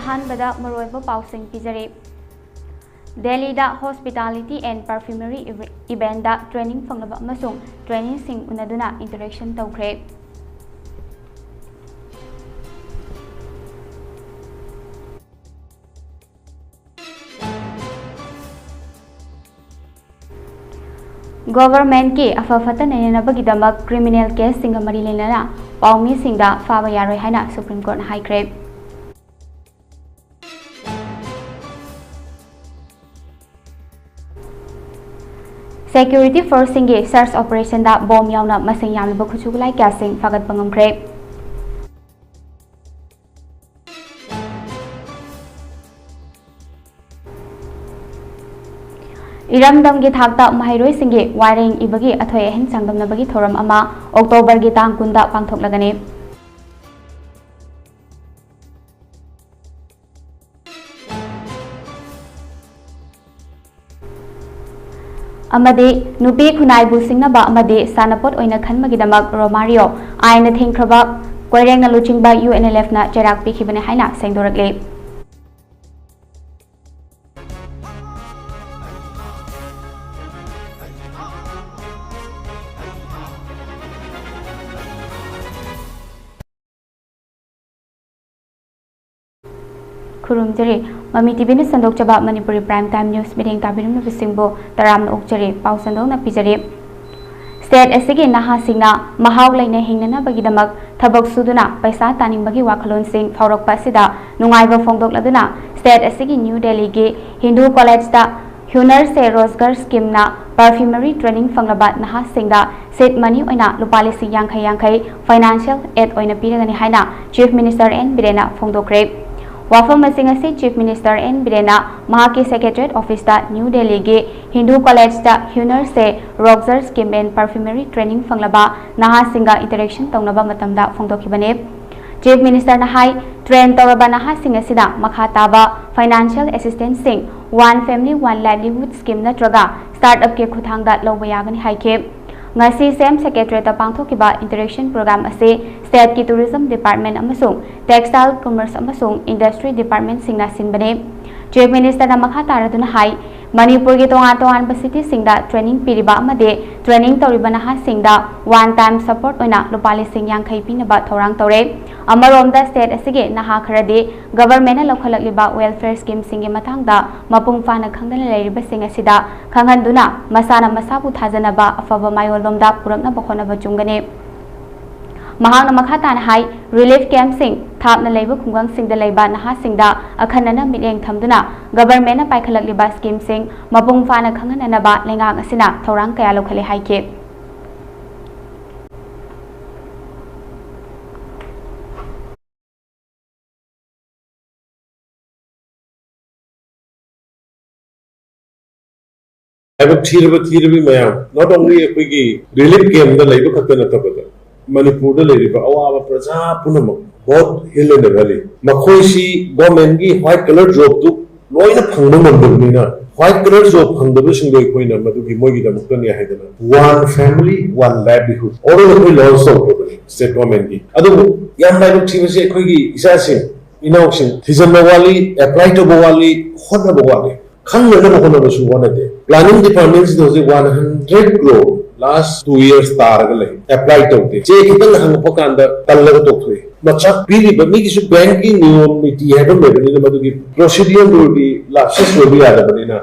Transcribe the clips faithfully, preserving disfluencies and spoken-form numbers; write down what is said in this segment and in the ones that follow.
ꯑꯍꯥꯟꯕꯗ ꯃꯔꯨꯑꯣꯏꯕ ꯄꯥꯎꯁꯤꯡ ꯄꯤꯖꯔꯤ꯫ ꯗꯦꯜꯂꯤꯗ Hospitality and Perfumery Eventꯗ training ꯐꯪꯂꯕ ꯑꯃꯁꯨꯡ traineeꯁꯤꯡ ꯎꯅꯗꯨꯅ interaction ꯇꯧꯈ꯭ꯔꯦ꯫ Governmentꯀꯤ ꯑꯐ ꯐꯠꯇ ꯅꯩꯅꯅꯕꯒꯤꯗꯃꯛ criminal caseꯁꯤꯡꯒ ꯃꯔꯤ ꯂꯩꯅꯅ ꯄꯥꯎꯃꯤꯁꯤꯡꯗ ꯐꯥꯕ ꯌꯥꯔꯣꯏ ꯍꯥꯏꯅ Supreme Courtꯅ ꯍꯥꯏꯈ꯭ꯔꯦ꯫ Security forceꯁꯤꯡꯒꯤ search operationꯗ bomb ꯌꯥꯎꯅ ꯃꯁꯤꯡ ꯌꯥꯝꯂꯕ ꯈꯨꯠꯁꯨ ꯈꯨꯠꯂꯥꯏ ꯀꯌꯥꯁꯤꯡ ꯐꯥꯒꯠꯄ ꯉꯝꯈ꯭ꯔꯦ꯫ ꯏꯔꯝꯗꯝꯒꯤ ꯊꯥꯛꯇ ꯃꯍꯩꯔꯣꯏꯁꯤꯡꯒꯤ ꯋꯥꯔꯦꯡ ꯏꯕꯒꯤ ꯑꯊꯣꯏ ꯑꯍꯦꯟ ꯆꯥꯡꯗꯝꯅꯕꯒꯤ ꯊꯧꯔꯝ ꯑꯃ Octoberꯒꯤ ꯇꯥꯡ ꯀꯨꯟꯗ ꯄꯥꯡꯊꯣꯛꯂꯒꯅꯤ꯫ ꯑꯃꯗꯤ ꯅꯨꯄꯤ ꯈꯨꯟꯅꯥꯏꯕꯨ ꯁꯤꯡꯅꯕ ꯑꯃꯗꯤ ꯁꯥꯟꯅꯄꯣꯠ ꯑꯣꯏꯅ ꯈꯟꯕꯒꯤꯗꯃꯛ Romario ꯑꯥꯏꯟꯅ ꯊꯤꯡꯈ꯭ꯔꯕ ꯀꯣꯏꯔꯦꯡꯅ ꯂꯨꯆꯤꯡꯕ UNLFꯅ ꯆꯩꯔꯥꯛ ꯄꯤꯈꯤꯕꯅꯤ ꯍꯥꯏꯅ ꯁꯦꯡꯗꯣꯔꯛꯂꯤ꯫ ꯈꯨꯔꯨꯝꯖꯔꯤ꯫ ꯃꯃꯤ ꯇꯤꯚꯤꯅ ꯁꯟꯗꯣꯛꯆꯕ ꯃꯅꯤꯄꯨꯔꯤ Prime Time News ꯃꯤꯠꯌꯦꯡ ꯇꯥꯕꯤꯔꯝꯂꯤꯕꯁꯤꯡꯕꯨ ꯇꯔꯥꯝꯅ ꯑꯣꯛꯆꯔꯤ꯫ ꯄꯥꯎ ꯁꯟꯗꯣꯛꯅ ꯄꯤꯖꯔꯤ꯫ State ꯑꯁꯤꯒꯤ ꯅꯍꯥꯁꯤꯡꯅ ꯃꯍꯥꯎ ꯂꯩꯅ ꯍꯤꯡꯅꯅꯕꯒꯤꯗꯃꯛ ꯊꯕꯛ ꯁꯨꯗꯨꯅ ꯄꯩꯁꯥ ꯇꯥꯅꯤꯡꯕꯒꯤ ꯋꯥꯈꯜꯂꯣꯟꯁꯤꯡ ꯐꯥꯎꯔꯛꯄ ꯑꯁꯤꯗ ꯅꯨꯡꯉꯥꯏꯕ ꯐꯣꯡꯗꯣꯛꯂꯗꯨꯅ State ꯑꯁꯤꯒꯤ New Delhiꯒꯤ Hindu Collegeꯇ Hunar Se Rozgar Schemeꯅ perfumery training ꯐꯪꯂꯕ ꯅꯍꯥꯁꯤꯡꯗ seed money ꯑꯣꯏꯅ ꯂꯨꯄꯥ ꯂꯤꯁꯤꯡ ꯌꯥꯡꯈꯩ ꯌꯥꯡꯈꯩ financial aid ꯑꯣꯏꯅ ꯄꯤꯔꯒꯅꯤ ꯍꯥꯏꯅ Chief Minister N ꯕꯤꯔꯦꯟꯅ ꯐꯣꯡꯗꯣꯛꯈ꯭ꯔꯦ꯫ ꯋꯥꯐꯝꯁꯤꯡ ꯑꯁꯤ Chief Minister N ꯕꯤꯔꯦꯟꯅ ꯃꯍꯥꯛꯀꯤ Secretariat Officeꯇ New Delhiꯒꯤ Hindu Collegeꯇ Hunar Se Rozgar Scheme and Perfumery training ꯐꯪꯂꯕ ꯅꯍꯥꯁꯤꯡꯒ interaction ꯇꯧꯅꯕ ꯃꯇꯝꯗ ꯐꯣꯡꯗꯣꯛꯈꯤꯕꯅꯤ꯫ Chief Ministerꯅ ꯍꯥꯏ, train ꯇꯧꯔꯕ ꯅꯍꯥꯁꯤꯡ ꯑꯁꯤꯗ ꯃꯈꯥ ꯇꯥꯕ financial assistanceꯁꯤꯡ One Family One Livelihood Scheme ꯅꯠꯇ꯭ꯔꯒ startupꯀꯤ ꯈꯨꯠꯊꯥꯡꯗ ꯂꯧꯕ ꯌꯥꯒꯅꯤ ꯍꯥꯏꯈꯤ꯫ ꯉꯁꯤ ꯁꯦꯝ ꯁꯦꯀ꯭ꯔꯦꯇꯔꯤꯌꯦꯠꯇ ꯄꯥꯡꯊꯣꯛꯈꯤꯕ ꯏꯟꯇꯔꯦꯛꯁꯟ ꯄ꯭ꯔꯣꯒ꯭ꯔꯥꯝ ꯑꯁꯤ ꯁ꯭ꯇꯦꯠꯀꯤ ꯇꯨꯔꯤꯖꯝ ꯗꯤꯄꯥꯔꯠꯃꯦꯟ ꯑꯃꯁꯨꯡ ꯇꯦꯛꯁꯇꯥꯏꯜ, ꯀꯃꯔꯁ ꯑꯃꯁꯨꯡ ꯏꯟꯗꯁꯇ꯭ꯔꯤ ꯗꯤꯄꯥꯔꯠꯃꯦꯟꯁꯤꯡꯅ ꯁꯤꯟꯕꯅꯤ꯫ ꯆꯤꯐ ꯃꯤꯅꯤꯁꯇꯔꯅ ꯃꯈꯥ ꯇꯥꯔꯗꯨꯅ ꯍꯥꯏ, ꯃꯅꯤꯄꯨꯔꯒꯤ ꯇꯣꯉꯥꯟ ꯇꯣꯉꯥꯟꯕ ꯁꯤꯇꯤꯁꯤꯡꯗ ꯇ꯭ꯔꯦꯅꯤꯡ ꯄꯤꯔꯤꯕ ꯑꯃꯗꯤ ꯇ꯭ꯔꯦꯅꯤꯡ ꯇꯧꯔꯤꯕ ꯅꯍꯥꯁꯤꯡꯗ ꯋꯥꯟ ꯇꯥꯏꯝ ꯁꯄꯣꯔꯠ ꯑꯣꯏꯅ ꯂꯨꯄꯥ ꯂꯤꯁꯤꯡ ꯌꯥꯡꯈꯩ ꯄꯤꯅꯕ ꯊꯧꯔꯥꯡ ꯇꯧꯔꯦ꯫ ꯑꯃꯔꯣꯝꯗ, ꯁ꯭ꯇꯦꯠ ꯑꯁꯤꯒꯤ ꯅꯍꯥ ꯈꯔꯗꯤ ꯒꯚꯔꯟꯃꯦꯟꯠꯅ ꯂꯧꯈꯠꯂꯛꯂꯤꯕ ꯋꯦꯜꯐꯤꯌꯔ ꯁ꯭ꯀꯤꯝꯁꯤꯡꯒꯤ ꯃꯇꯥꯡꯗ ꯃꯄꯨꯡ ꯐꯥꯅ ꯈꯪꯗꯅ ꯂꯩꯔꯤꯕꯁꯤꯡ ꯑꯁꯤꯗ ꯈꯪꯍꯟꯗꯨꯅ ꯃꯁꯥꯅ ꯃꯁꯥꯕꯨ ꯊꯥꯖꯅꯕ ꯑꯐꯕ ꯃꯥꯏꯑꯣꯟꯂꯣꯝꯗ ꯄꯨꯔꯛꯅꯕ ꯍꯣꯠꯅꯕ ꯆꯨꯝꯒꯅꯤ꯫ ꯃꯍꯥꯛꯅ ꯃꯈꯥ ꯇꯥꯅ ꯍꯥꯏ, ꯔꯤꯂꯤꯐ ꯀꯦꯝꯞꯁꯤꯡ, ꯊꯥꯞꯅ ꯂꯩꯕ ꯈꯨꯡꯒꯪꯁꯤꯡꯗ ꯂꯩꯕ ꯅꯍꯥꯁꯤꯡꯗ ꯑꯈꯟꯅꯅ ꯃꯤꯠꯌꯦꯡ ꯊꯝꯗꯨꯅ ꯒꯚꯔꯟꯃꯦꯟꯠꯅ ꯄꯥꯏꯈꯠꯂꯛꯂꯤꯕ ꯁ꯭ꯀꯤꯝꯁꯤꯡ ꯃꯄꯨꯡ ꯐꯥꯅ ꯈꯪꯍꯟꯅꯅꯕ ꯂꯩꯉꯥꯛ ꯑꯁꯤꯅ ꯊꯧꯔꯥꯡ ꯀꯌꯥ ꯂꯧꯈꯠꯂꯦ ꯍꯥꯏꯈꯤ꯫ ꯂꯥꯏꯕꯛ ꯊꯤꯔꯕ ꯊꯤꯔꯕꯤ ꯃꯌꯥꯝ, not only ꯑꯩꯈꯣꯏꯒꯤ ꯔꯤꯂꯤꯐ ꯀꯦꯝꯞꯇ ꯂꯩꯕ ꯈꯛꯇ ꯅꯠꯇꯕꯗ, ꯃꯅꯤꯄꯨꯔꯗ ꯂꯩꯔꯤꯕ ꯑꯋꯥꯕ ꯄ꯭ꯔꯖꯥ ꯄꯨꯝꯅꯃꯛ, both hill and valley, ꯃꯈꯣꯏꯁꯤ ꯒꯣꯔꯃꯦꯟꯒꯤ ꯋꯥꯏꯠ ꯀꯂꯔ ꯖꯣꯕꯇꯨ ꯂꯣꯏꯅ ꯐꯪꯕ ꯉꯝꯗꯕꯅꯤꯅ, ꯋꯥꯏꯠ ꯀꯂꯔ ꯖꯣꯕ ꯐꯪꯗꯕꯁꯤꯡꯗꯣ ꯑꯩꯈꯣꯏꯅ ꯃꯗꯨꯒꯤ ꯃꯣꯏꯒꯤꯗꯃꯛꯇꯅꯤ ꯍꯥꯏꯗꯅ One Family One Livelihood already ꯑꯩꯈꯣꯏ ꯂꯣꯟꯆ ꯇꯧꯈ꯭ꯔꯕꯅꯤ ꯁ꯭ꯇꯦꯠ ꯒꯣꯔꯃꯦꯟꯠꯀꯤ꯫ ꯑꯗꯨꯕꯨ ꯌꯥꯝ ꯂꯥꯏꯕꯛ ꯊꯤꯕꯁꯤ, ꯑꯩꯈꯣꯏꯒꯤ ꯏꯆꯥꯁꯤꯡ ꯏꯅꯥꯎꯁꯤꯡ ꯊꯤꯖꯤꯟꯕ ꯋꯥꯠꯂꯤ, ꯑꯦꯄ꯭ꯂꯥꯏ ꯇꯧꯕ ꯋꯥꯠꯂꯤ, ꯍꯣꯠꯅꯕ ꯋꯥꯠꯂꯤ꯫ ꯈꯪꯅꯅꯕ ꯍꯣꯠꯅꯕꯁꯨ ꯋꯥꯠꯅꯗꯦ꯫ ꯄ꯭ꯂꯥꯅꯤꯡ ꯗꯤꯄꯥꯔꯠꯃꯦꯟꯠꯁꯤꯗ ꯍꯧꯖꯤꯛ one hundred crore last two years ꯇꯥꯔꯒ ꯂꯩ, ꯑꯦꯄ꯭ꯂꯥꯏ ꯇꯧꯗꯦ꯫ ꯆꯦ ꯈꯤꯇꯪ ꯍꯪꯉꯛꯄ ꯀꯥꯟꯗ ꯇꯜꯂꯒ ꯇꯣꯛꯊꯣꯛꯏ꯫ ꯃꯆꯥꯛ ꯄꯤꯔꯤꯕ ꯃꯤꯒꯤꯁꯨ ꯕꯦꯡꯛꯀꯤ ꯅꯤꯌꯣꯝ ꯅꯤꯇꯤ ꯍꯥꯏꯕ ꯑꯃ ꯂꯩꯕꯅꯤꯅ, ꯃꯗꯨꯒꯤ ꯄ꯭ꯔꯣꯁꯤꯗꯤꯌꯔꯗꯨꯗꯤ ꯂꯥꯞꯁꯤꯟ ꯁꯣꯏꯕ ꯌꯥꯗꯕꯅꯤꯅ,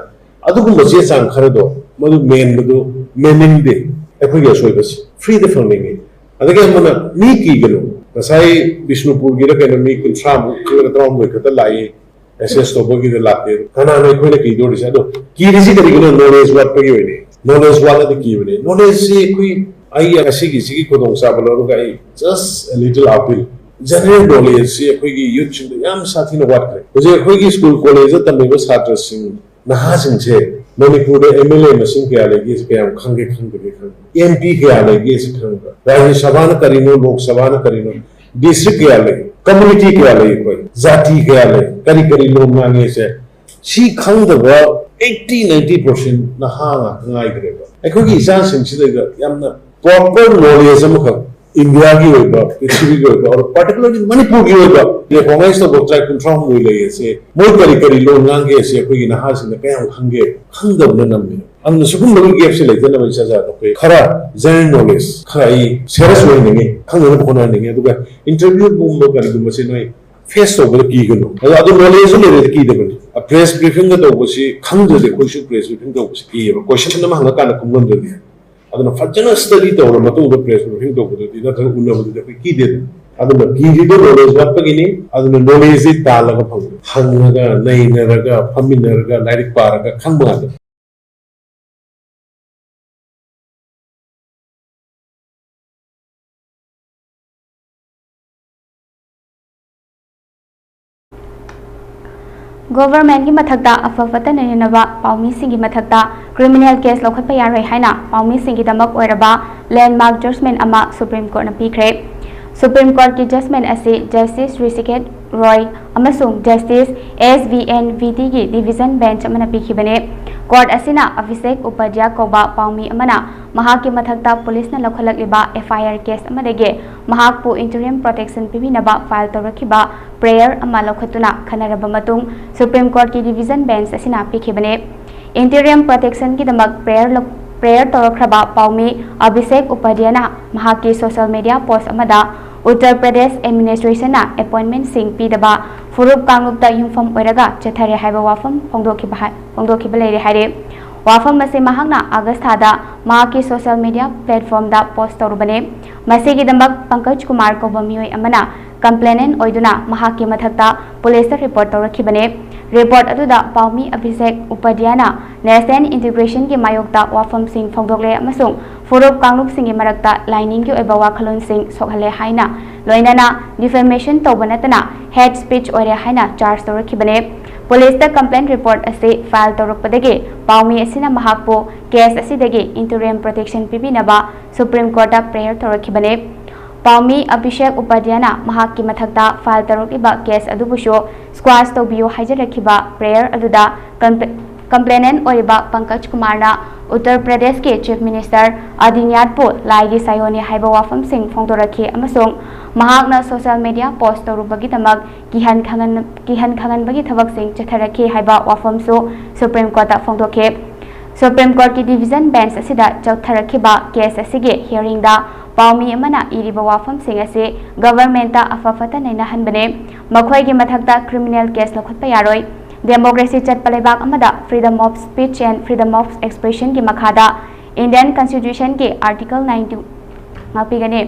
ꯑꯗꯨꯒꯨꯝꯕ ꯆꯦ ꯆꯥꯡ ꯈꯔꯗꯣ ꯃꯗꯨ ꯃꯦꯟꯕꯗꯨ ꯃꯦꯟꯅꯤꯡꯗꯦ꯫ ꯑꯩꯈꯣꯏꯒꯤ ꯑꯁꯣꯏꯕꯁꯤ ꯐ꯭ꯔꯤꯗ ꯐꯪꯅꯤꯡꯉꯤ꯫ ꯑꯗꯒꯤ ꯑꯃꯅ, ꯃꯤ ꯀꯤꯒꯅꯨ꯫ ꯉꯁꯥꯏ ꯕꯤꯁꯅꯨꯄꯨꯔꯒꯤꯗ ꯀꯩꯅꯣ ꯃꯤ ꯀꯨꯟꯊ꯭ꯔꯥꯃꯨꯛ ꯅꯠꯇ꯭ꯔꯒ ꯇꯔꯥꯍꯨꯝꯗꯣꯏ ꯈꯛꯇ ꯂꯥꯛꯏ, ꯑꯦꯁꯦꯁ ꯇꯧꯕꯒꯤꯗ ꯂꯥꯛꯇꯦ꯫ ꯀꯅꯥꯅꯣ ꯑꯩꯈꯣꯏꯅ ꯀꯤꯗꯣꯔꯤꯁꯦ? ꯑꯗꯣ ꯀꯤꯔꯤꯁꯤ ꯀꯔꯤꯒꯤꯅꯣ? ꯅꯣꯂꯦꯖ ꯋꯥꯠꯄꯒꯤ ꯑꯣꯏꯅꯤ꯫ ꯅꯣꯂꯦꯖ ꯋꯥꯠꯂꯗꯤ ꯀꯤꯕꯅꯦ꯫ ꯅꯣꯂꯦꯖꯁꯤ ꯑꯩꯈꯣꯏ, ꯑꯩ ꯉꯁꯤꯒꯤꯁꯤꯒꯤ ꯈꯨꯗꯣꯡꯆꯥꯕ ꯂꯧꯔꯒ ꯑꯩ just a little appeal, general ꯅꯣꯂꯦꯖꯁꯤ ꯑꯩꯈꯣꯏꯒꯤ ꯌꯨꯠꯁꯤꯡꯗ ꯌꯥꯝ ꯁꯥꯊꯤꯅ ꯋꯥꯠꯈ꯭ꯔꯦ꯫ ꯍꯧꯖꯤꯛ ꯑꯩꯈꯣꯏꯒꯤ ꯁ꯭ꯀꯨꯜ ꯀꯣꯂꯦꯖꯇ ꯇꯝꯂꯤꯕ ꯁꯥꯇ꯭ꯔꯁꯤꯡ, ꯅꯍꯥꯁꯤꯡꯁꯦ ꯃꯅꯤꯄꯨꯔꯗ ꯑꯦꯝ ꯑꯦꯜ ꯑꯦ ꯃꯁꯤꯡ ꯀꯌꯥ ꯂꯩꯒꯦꯁꯦ ꯀꯌꯥꯝ ꯈꯪꯒꯦ ꯈꯪꯗꯒꯦ ꯈꯪꯗꯦ, ꯑꯦꯝ ꯄꯤ ꯀꯌꯥ ꯂꯩꯒꯦꯁꯦ ꯈꯪꯕ꯭ꯔꯥ, ꯔꯥꯖ꯭ꯌ ꯁꯚꯥꯅ ꯀꯔꯤꯅꯣ, ꯂꯣꯛ ꯁꯚꯥꯅ ꯀꯔꯤꯅꯣ, ꯗꯤꯁꯇ꯭ꯔꯤꯛ ꯀꯌꯥ ꯂꯩ, ꯀꯝꯃ꯭ꯌꯨꯅꯤꯇꯤ ꯀꯌꯥ ꯂꯩ, ꯑꯩꯈꯣꯏ ꯖꯥꯇꯤ ꯀꯌꯥ ꯂꯩ, ꯀꯔꯤ ꯀꯔꯤ ꯂꯣꯟ ꯉꯥꯡꯉꯦꯁꯦ, ꯁꯤ ꯈꯪꯗꯕ ꯑꯩꯠꯇꯤ ꯅꯥꯏꯟꯇꯤ ꯄꯥꯔꯁꯦꯟ ꯅꯍꯥ ꯉꯥꯛꯇ ꯉꯥꯏꯈ꯭ꯔꯦꯕ꯫ ꯑꯩꯈꯣꯏꯒꯤ ꯏꯆꯥꯁꯤꯡꯁꯤꯗꯩꯗ ꯌꯥꯝꯅ ꯄ꯭ꯔꯣꯄꯔ ꯅꯣꯂꯦꯖ ꯑꯃꯈꯛ, ꯏꯟꯗꯤꯌꯥꯒꯤ ꯑꯣꯏꯕ, ꯄ꯭ꯔꯤꯊꯤꯕꯤꯒꯤ ꯑꯣꯏꯕ, ꯑꯣꯔ ꯄꯥꯔꯇꯤꯀꯨꯂꯔꯂꯤ ꯃꯅꯤꯄꯨꯔꯒꯤ ꯑꯣꯏꯕ ꯔꯤꯀꯣꯛꯅꯥꯏꯁ ꯇꯧꯕ ꯇ꯭ꯔꯥꯏꯕ ꯀꯨꯟꯊ꯭ꯔꯥ ꯍꯨꯝꯗꯣꯏ ꯂꯩ ꯑꯁꯦ, ꯃꯣꯏ ꯀꯔꯤ ꯀꯔꯤ ꯂꯣꯟ ꯉꯥꯡꯒꯦ ꯑꯁꯦ ꯑꯩꯈꯣꯏꯒꯤ ꯅꯍꯥꯁꯤꯡꯅ ꯀꯌꯥꯝ ꯈꯪꯒꯦ? ꯈꯪꯗꯕꯅ ꯅꯝꯃꯦ꯫ ꯑꯗꯨꯅ ꯁꯤꯒꯨꯝꯕꯒꯤ ꯒꯦꯞꯁꯦ ꯂꯩꯇꯅꯕ ꯏꯆꯥ ꯏꯆꯥꯗ ꯑꯩꯈꯣꯏ ꯈꯔ ꯖꯦꯅꯔꯦꯜ ꯅꯣꯂꯦꯖ ꯈꯔ ꯑꯩ ꯁꯤꯌꯔꯁꯨ ꯑꯣꯏꯍꯟꯅꯤꯡꯉꯤ, ꯈꯪꯅꯅꯕ ꯍꯣꯠꯅꯍꯟꯅꯤꯡꯉꯤ꯫ ꯑꯗꯨꯒ ꯏꯟꯇꯔꯚꯤꯌꯨꯒꯨꯝꯕ ꯀꯔꯤꯒꯨꯝꯕꯁꯦ ꯅꯣꯏ ꯐꯦꯁ ꯇꯧꯕꯗ ꯀꯤꯒꯅꯨ꯫ ꯑꯗꯣ ꯑꯗꯨ ꯅꯣꯂꯦꯖꯁꯨ ꯂꯩꯔꯗꯤ ꯀꯤꯗꯕꯅꯤ꯫ ꯄ꯭ꯔꯦꯁ ꯕ꯭ꯔꯤꯐꯤꯡꯒ ꯇꯧꯕꯁꯤ ꯈꯪꯗ꯭ꯔꯗꯤ ꯑꯩꯈꯣꯏꯁꯨ ꯄ꯭ꯔꯦꯁ ꯕ꯭ꯔꯤꯐꯤꯡ ꯇꯧꯕꯁꯤ ꯀꯤꯌꯦꯕ, ꯀꯣꯏꯁꯟ ꯑꯃ ꯍꯪꯉꯀꯥꯟꯗ ꯈꯨꯝꯂꯝꯗ꯭ꯔꯗꯤ꯫ ꯑꯗꯨꯅ ꯐꯖꯅ ꯁ꯭ꯇꯗꯤ ꯇꯧꯔ ꯃꯇꯨꯡꯗ ꯄ꯭ꯔꯦꯁ ꯕ꯭ꯔꯤꯐꯤꯡ ꯇꯧꯕꯗꯨꯗꯤ ꯅꯠꯇ꯭ꯔꯒ ꯎꯅꯕꯗꯨꯗꯤ ꯑꯩꯈꯣꯏ ꯀꯤꯗꯦꯗꯅ꯫ ꯑꯗꯨꯅ ꯀꯤꯔꯤꯗꯣ ꯅꯣꯂꯦꯖ ꯋꯥꯠꯄꯒꯤꯅꯤ꯫ ꯑꯗꯨꯅ ꯅꯣꯂꯦꯖꯁꯤ ꯇꯥꯜꯂꯒ ꯐꯪꯕ, ꯍꯪꯉꯒ, ꯅꯩꯅꯔꯒ, ꯐꯝꯃꯤꯟꯅꯔꯒ, ꯂꯥꯏꯔꯤꯛ ꯄꯥꯔꯒ ꯈꯪꯕ ꯉꯥꯛꯇꯅꯤ꯫ ꯒꯣꯚꯔꯟꯃꯦꯟꯠꯀꯤ ꯃꯊꯛꯇ ꯑꯐ ꯐꯠꯇ ꯅꯩꯅꯅꯕ ꯄꯥꯎꯃꯤꯁꯤꯡꯒꯤ ꯃꯊꯛꯇ ꯀ꯭ꯔꯤꯃꯤꯅꯦꯜ ꯀꯦꯁ ꯂꯧꯈꯠꯄ ꯌꯥꯔꯣꯏ ꯍꯥꯏꯅ ꯄꯥꯎꯃꯤꯁꯤꯡꯒꯤꯗꯃꯛ ꯑꯣꯏꯔꯕ ꯂꯦꯟꯗꯃꯥꯔꯛ ꯖꯖꯃꯦꯟꯠ ꯑꯃ ꯁꯨꯄ꯭ꯔꯤꯝ ꯀꯣꯔꯠꯅ ꯄꯤꯈ꯭ꯔꯦ꯫ ꯁꯨꯄ꯭ꯔꯤꯝ ꯀꯣꯔꯠꯀꯤ ꯖꯖꯃꯦꯟꯠ ꯑꯁꯤ ꯖꯁꯇꯤꯁ ꯍ꯭ꯔꯤꯁꯤꯀꯦꯁ ꯔꯣꯏ ꯑꯃꯁꯨꯡ ꯖꯁꯇꯤꯁ ꯑꯦꯁ ꯚꯤ ꯑꯦꯟ ꯚꯤꯇꯤꯒꯤ ꯗꯤꯚꯤꯖꯟ ꯕꯦꯟꯆ ꯑꯃꯅ ꯄꯤꯈꯤꯕꯅꯤ꯫ ꯀꯣꯔꯠ ꯑꯁꯤꯅ ꯑꯚꯤꯁꯦꯛ ꯎꯄꯥꯙ꯭ꯌꯥ ꯀꯧꯕ ꯄꯥꯎꯃꯤ ꯑꯃꯅ ꯃꯍꯥꯛꯀꯤ ꯃꯊꯛꯇ ꯄꯨꯂꯤꯁꯅ ꯂꯧꯈꯠꯂꯛꯂꯤꯕ ꯑꯦꯐ ꯑꯥꯏ ꯑꯥꯔ ꯀꯦꯁ ꯑꯃꯗꯒꯤ ꯃꯍꯥꯛꯄꯨ ꯏꯟꯇꯔꯤꯝ ꯄ꯭ꯔꯣꯇꯦꯛꯁꯟ ꯄꯤꯕꯤꯅꯕ ꯐꯥꯏꯜ ꯇꯧꯔꯛꯈꯤꯕ ꯄ꯭ꯔꯦꯌꯔ ꯑꯃ ꯂꯧꯈꯠꯇꯨꯅ ꯈꯟꯅꯔꯕ ꯃꯇꯨꯡ ꯁꯨꯄ꯭ꯔꯤꯝ ꯀꯣꯔꯠꯀꯤ ꯗꯤꯚꯤꯖꯟ ꯕꯦꯟꯆ ꯑꯁꯤꯅ ꯄꯤꯈꯤꯕꯅꯤ꯫ ꯏꯟꯇꯔꯤꯝ ꯄ꯭ꯔꯣꯇꯦꯛꯁꯟꯒꯤꯗꯃꯛ ꯄ꯭ꯔꯦꯌꯔ ꯂꯧ-, ꯄ꯭ꯔꯦꯌꯔ ꯇꯧꯔꯛꯈ꯭ꯔꯕ ꯄꯥꯎꯃꯤ ꯑꯚꯤꯁꯦꯛ ꯎꯄꯥꯙ꯭ꯌꯥꯅ ꯃꯍꯥꯛꯀꯤ ꯁꯣꯁꯤꯌꯦꯜ ꯃꯤꯗꯤꯌꯥ ꯄꯣꯁ꯭ꯠ ꯑꯃꯗ ꯎꯠꯇꯔ ꯄ꯭ꯔꯗꯦꯁ ꯑꯦꯗꯃꯤꯅꯤꯁꯇ꯭ꯔꯦꯁꯟꯅ ꯑꯦꯄꯣꯏꯟꯃꯦꯟꯠꯁꯤꯡ ꯄꯤꯗꯕ ꯐꯨꯔꯨꯞ ꯀꯥꯡꯂꯨꯞꯇ ꯌꯨꯝꯐꯝ ꯑꯣꯏꯔꯒ ꯆꯠꯊꯔꯦ ꯍꯥꯏꯕ ꯋꯥꯐꯝ ꯐꯣꯡꯗꯣꯛꯈꯤꯕ ꯍꯥꯏ-, ꯐꯣꯡꯗꯣꯛꯈꯤꯕ ꯂꯩꯔꯦ ꯍꯥꯏꯔꯦ꯫ ꯋꯥꯐꯝ ꯑꯁꯤ ꯃꯍꯥꯛꯅ ꯑꯥꯒꯁ꯭ꯠ ꯊꯥꯗ ꯃꯍꯥꯛꯀꯤ ꯁꯣꯁꯤꯌꯦꯜ ꯃꯤꯗꯤꯌꯥ ꯄ꯭ꯂꯦꯠꯐꯣꯔꯝꯗ ꯄꯣꯁ꯭ꯠ ꯇꯧꯔꯨꯕꯅꯤ꯫ ꯃꯁꯤꯒꯤꯗꯃꯛ ꯄꯪꯀꯖ ꯀꯨꯃꯥꯔ ꯀꯧꯕ ꯃꯤꯑꯣꯏ ꯑꯃꯅ ꯀꯝꯄ꯭ꯂꯦꯅꯦꯟꯠ ꯑꯣꯏꯗꯨꯅ ꯃꯍꯥꯛꯀꯤ ꯃꯊꯛꯇ ꯄꯨꯂꯤꯁꯇ ꯔꯤꯄꯣꯔꯠ ꯇꯧꯔꯛꯈꯤꯕꯅꯤ꯫ ꯔꯤꯄꯣꯔꯠ ꯑꯗꯨꯗ ꯄꯥꯎꯃꯤ ꯑꯚꯤꯁꯦꯛ ꯎꯄꯥꯙ꯭ꯌꯥꯅ ꯅꯦꯁꯅꯦꯜ ꯏꯟꯇꯤꯒ꯭ꯔꯦꯁꯟꯒꯤ ꯃꯥꯌꯣꯛꯇ ꯋꯥꯐꯝꯁꯤꯡ ꯐꯣꯡꯗꯣꯛꯂꯦ ꯑꯃꯁꯨꯡ ꯐꯨꯔꯨꯞ ꯀꯥꯡꯂꯨꯞꯁꯤꯡꯒꯤ ꯃꯔꯛꯇ ꯂꯥꯏꯅꯤꯡꯒꯤ ꯑꯣꯏꯕ ꯋꯥꯈꯜꯂꯣꯟꯁꯤꯡ ꯁꯣꯛꯍꯜꯂꯦ ꯍꯥꯏꯅ, ꯂꯣꯏꯅꯅ ꯗꯤꯐꯦꯃꯦꯁꯟ ꯇꯧꯕ ꯅꯠꯇꯅ ꯍꯦꯠ ꯁ꯭ꯄꯤꯆ ꯑꯣꯏꯔꯦ ꯍꯥꯏꯅ ꯆꯥꯔꯖ ꯇꯧꯔꯛꯈꯤꯕꯅꯤ꯫ ꯄꯨꯂꯤꯁꯇ ꯀꯝꯄ꯭ꯂꯦꯟ ꯔꯤꯄꯣꯔꯠ ꯑꯁꯤ ꯐꯥꯏꯜ ꯇꯧꯔꯛꯄꯗꯒꯤ ꯄꯥꯎꯃꯤ ꯑꯁꯤꯅ ꯃꯍꯥꯛꯄꯨ ꯀꯦꯁ ꯑꯁꯤꯗꯒꯤ ꯏꯟꯇꯔꯤꯝ ꯄ꯭ꯔꯣꯇꯦꯛꯁꯟ ꯄꯤꯕꯤꯅꯕ ꯁꯨꯄ꯭ꯔꯤꯝ ꯀꯣꯔꯠꯇ ꯄ꯭ꯔꯦꯌꯔ ꯇꯧꯔꯛꯈꯤꯕꯅꯤ꯫ ꯄꯥꯎꯃꯤ ꯑꯚꯤꯁꯦꯛ ꯎꯄꯥꯙ꯭ꯌꯥꯅ ꯃꯍꯥꯛꯀꯤ ꯃꯊꯛꯇ ꯐꯥꯏꯜ ꯇꯧꯔꯛꯂꯤꯕ ꯀꯦꯁ ꯑꯗꯨꯕꯨꯁꯨ ꯁ꯭ꯀ꯭ꯋꯥꯁ ꯇꯧꯕꯤꯌꯨ ꯍꯥꯏꯖꯔꯛꯈꯤꯕ ꯄ꯭ꯔꯦꯌꯔ ꯑꯗꯨꯗ ꯀꯝꯄ-, Complainant ꯑꯣꯏꯔꯤꯕ ꯄꯪꯀꯖ ꯀꯨꯃꯥꯔꯅ ꯎꯠꯇꯔ ꯄ꯭ꯔꯗꯦꯁꯀꯤ Chief Minister ꯑꯗꯤꯅ꯭ꯌꯥꯠꯄꯨ ꯂꯥꯏꯒꯤ ꯁꯥꯌꯣꯟꯅꯤ ꯍꯥꯏꯕ ꯋꯥꯐꯝꯁꯤꯡ ꯐꯣꯡꯗꯣꯔꯛꯈꯤ ꯑꯃꯁꯨꯡ ꯃꯍꯥꯛꯅ social media post ꯇꯧꯔꯨꯕꯒꯤꯗꯃꯛ ꯀꯤꯍꯟ ꯈꯪꯍꯟ-, ꯀꯤꯍꯟ ꯈꯪꯍꯟꯕꯒꯤ ꯊꯕꯛꯁꯤꯡ ꯆꯠꯊꯔꯛꯈꯤ ꯍꯥꯏꯕ ꯋꯥꯐꯝꯁꯨ Supreme Courtꯇ ꯐꯣꯡꯗꯣꯛꯈꯤ꯫ Supreme Courtꯀꯤ division bench ꯑꯁꯤꯗ ꯆꯠꯊꯔꯛꯈꯤꯕ case ꯑꯁꯤꯒꯤ hearingꯗ ꯄꯥꯎꯃꯤ ꯑꯃꯅ ꯏꯔꯤꯕ ꯋꯥꯐꯝꯁꯤꯡ ꯑꯁꯤ governmentꯇ ꯑꯐ ꯐꯠꯇ ꯅꯩꯅꯍꯟꯕꯅꯤ꯫ ꯃꯈꯣꯏꯒꯤ ꯃꯊꯛꯇ criminal case ꯂꯧꯈꯠꯄ ꯌꯥꯔꯣꯏ꯫ Democracy ꯆꯠꯄ ꯂꯩꯕꯥꯛ ꯑꯃꯗ freedom of speech and freedom of expressionꯒꯤ ꯃꯈꯥꯗ Indian Constitutionꯒꯤ Article ninety ꯉꯥꯛꯄꯤꯒꯅꯤ꯫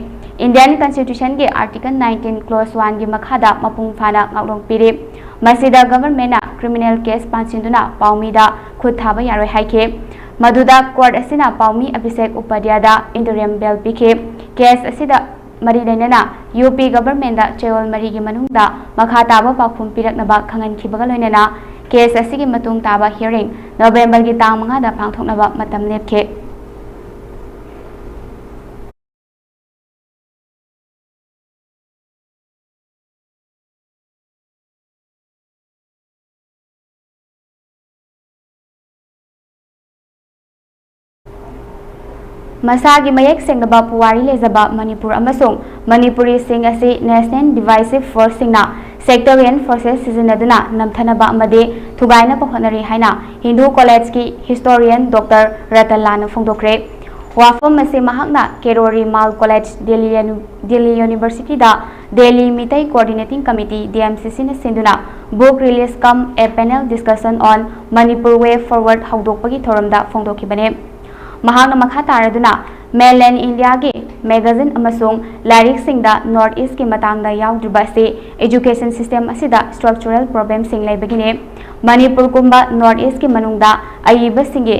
Indian Constitutionꯒꯤ Article nineteen Clause oneꯒꯤ ꯃꯈꯥꯗ ꯃꯄꯨꯡ ꯐꯥꯅ ꯉꯥꯛꯂꯣꯛ ꯄꯤꯔꯤ꯫ ꯃꯁꯤꯗ governmentꯅ criminal case ꯄꯥꯟꯁꯤꯟꯗꯨꯅ ꯄꯥꯎꯃꯤꯗ ꯈꯨꯠ ꯊꯥꯕ ꯌꯥꯔꯣꯏ ꯍꯥꯏꯈꯤ꯫ ꯃꯗꯨꯗ court ꯑꯁꯤꯅ ꯄꯥꯎꯃꯤ ꯑꯕꯤꯁꯦꯛ ꯎꯄꯥꯙ꯭ꯌꯥꯗ interim bail ꯄꯤꯈꯤ꯫ Case ꯑꯁꯤꯗ ꯃꯔꯤ ꯂꯩꯅꯅ UP governmentꯗ ꯆꯌꯣꯜ ꯃꯔꯤꯒꯤ ꯃꯅꯨꯡꯗ ꯃꯈꯥ ꯇꯥꯕ ꯄꯥꯎꯈꯨꯝ ꯄꯤꯔꯛꯅꯕ ꯈꯪꯍꯟꯈꯤꯕꯒ ꯂꯣꯏꯅꯅ case ꯑꯁꯤꯒꯤ ꯃꯇꯨꯡ ꯇꯥꯕ hearing Novemberꯒꯤ ꯇꯥꯡ ꯃꯉꯥꯗ ꯄꯥꯡꯊꯣꯛꯅꯕ ꯃꯇꯝ ꯂꯦꯞꯈꯤ꯫ ꯃꯁꯥꯒꯤ ꯃꯌꯦꯛ ꯁꯦꯡꯗꯕ ꯄꯨꯋꯥꯔꯤ ꯂꯩꯖꯕ ꯃꯅꯤꯄꯨꯔ ꯑꯃꯁꯨꯡ ꯃꯅꯤꯄꯨꯔꯤꯁꯤꯡ ꯑꯁꯤ national divisive forceꯁꯤꯡꯅ sectarian forces ꯁꯤꯖꯤꯟꯅꯗꯨꯅ ꯅꯝꯊꯅꯕ ꯑꯃꯗꯤ ꯊꯨꯒꯥꯏꯅꯕ ꯍꯣꯠꯅꯔꯤ ꯍꯥꯏꯅ ꯍꯤꯟꯗꯨ collegeꯀꯤ historian Doctor ꯔꯇꯟ ꯂꯥꯜꯅ ꯐꯣꯡꯗꯣꯛꯈ꯭ꯔꯦ꯫ ꯋꯥꯐꯝ ꯑꯁꯤ ꯃꯍꯥꯛꯅ ꯀꯦꯔꯣꯔꯤ ꯃꯥꯜ College, Delhi ꯌꯨꯅꯤ-, Delhi Universityꯗ Delhi Meitei Coordinating Committee, DMCCꯅ ꯁꯤꯟꯗꯨꯅ book release cum a panel discussion on Manipur way forward ꯍꯧꯗꯣꯛꯄꯒꯤ ꯊꯧꯔꯝꯗ ꯐꯣꯡꯗꯣꯛꯈꯤꯕꯅꯤ꯫ ꯃꯍꯥꯛꯅ ꯃꯈꯥ ꯇꯥꯔꯗꯨꯅ, Mainland Indiaꯒꯤ magazine ꯑꯃꯁꯨꯡ ꯂꯥꯏꯔꯤꯛꯁꯤꯡꯗ North Eastꯀꯤ ꯃꯇꯥꯡꯗ ꯌꯥꯎꯗ꯭ꯔꯤꯕ ꯑꯁꯤ education system ꯑꯁꯤꯗ structural problemꯁꯤꯡ ꯂꯩꯕꯒꯤꯅꯤ꯫ ꯃꯅꯤꯄꯨꯔꯒꯨꯝꯕ North Eastꯀꯤ ꯃꯅꯨꯡꯗ ꯑꯏꯕꯁꯤꯡꯒꯤ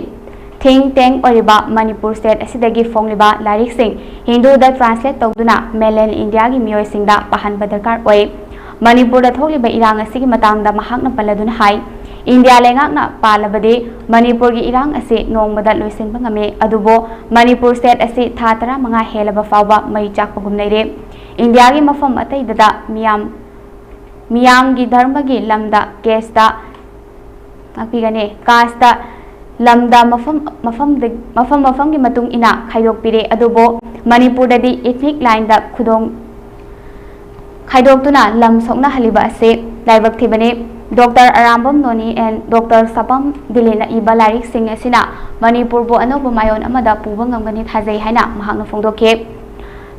think tank ꯑꯣꯏꯔꯤꯕ ꯃꯅꯤꯄꯨꯔ state ꯑꯁꯤꯗꯒꯤ ꯐꯣꯡꯂꯤꯕ ꯂꯥꯏꯔꯤꯛꯁꯤꯡ ꯍꯤꯟꯗꯨꯗ translate ꯇꯧꯗꯨꯅ Mainland Indiaꯒꯤ ꯃꯤꯑꯣꯏꯁꯤꯡꯗ ꯄꯥꯍꯟꯕ ꯗꯔꯀꯥꯔ ꯑꯣꯏ꯫ ꯃꯅꯤꯄꯨꯔꯗ ꯊꯣꯛꯂꯤꯕ ꯏꯔꯥꯡ ꯑꯁꯤꯒꯤ ꯃꯇꯥꯡꯗ ꯃꯍꯥꯛꯅ ꯄꯜꯂꯗꯨꯅ ꯍꯥꯏ, "ꯏꯟꯗꯤꯌꯥ ꯂꯩꯉꯥꯛꯅ ꯄꯥꯜꯂꯕꯗꯤ ꯃꯅꯤꯄꯨꯔꯒꯤ ꯏꯔꯥꯡ ꯑꯁꯤ ꯅꯣꯡꯃꯗ ꯂꯣꯏꯁꯤꯟꯕ ꯉꯝꯃꯤ, ꯑꯗꯨꯕꯨ ꯃꯅꯤꯄꯨꯔ state ꯑꯁꯤ ꯊꯥ ꯇꯔꯥꯃꯉꯥ ꯍꯦꯜꯂꯕ ꯐꯥꯎꯕ ꯃꯩ ꯆꯥꯛꯄꯒꯨꯝ ꯂꯩꯔꯦ꯫ ꯏꯟꯗꯤꯌꯥꯒꯤ ꯃꯐꯝ ꯑꯇꯩꯗꯗ ꯃꯤꯌꯥꯝ, ꯃꯤꯌꯥꯝꯒꯤ ꯙꯔꯃꯒꯤ ꯂꯝꯗ casteꯇ ꯉꯥꯛꯄꯤꯒꯅꯤ꯫ Caste ꯂꯝꯗ ꯃꯐꯝ ꯃꯐꯝꯗ ꯃꯐꯝ ꯃꯐꯝꯒꯤ ꯃꯇꯨꯡ ꯏꯟꯅ ꯈꯥꯏꯗꯣꯛꯄꯤꯔꯦ, ꯑꯗꯨꯕꯨ ꯃꯅꯤꯄꯨꯔꯗꯗꯤ ethnic line ꯗ ꯈꯨꯗꯣꯡ ꯈꯥꯏꯗꯣꯛꯇꯨꯅ ꯂꯝ ꯁꯣꯛꯅꯍꯜꯂꯤꯕ ꯑꯁꯤ ꯂꯥꯏꯕꯛ ꯊꯤꯕꯅꯤ꯫ Doctor ꯑꯔꯥꯝꯕꯝ ꯅꯣꯅꯤ and Doctor ꯁꯥꯄꯝ ꯗꯤꯂꯤꯟꯅ ꯏꯕ ꯂꯥꯏꯔꯤꯛꯁꯤꯡ ꯑꯁꯤꯅ ꯃꯅꯤꯄꯨꯔꯕꯨ ꯑꯅꯧꯕ ꯃꯥꯏꯑꯣꯟ ꯑꯃꯗ ꯄꯨꯕ ꯉꯝꯒꯅꯤ ꯊꯥꯖꯩ ꯍꯥꯏꯅ ꯃꯍꯥꯛꯅ ꯐꯣꯡꯗꯣꯛꯈꯤ꯫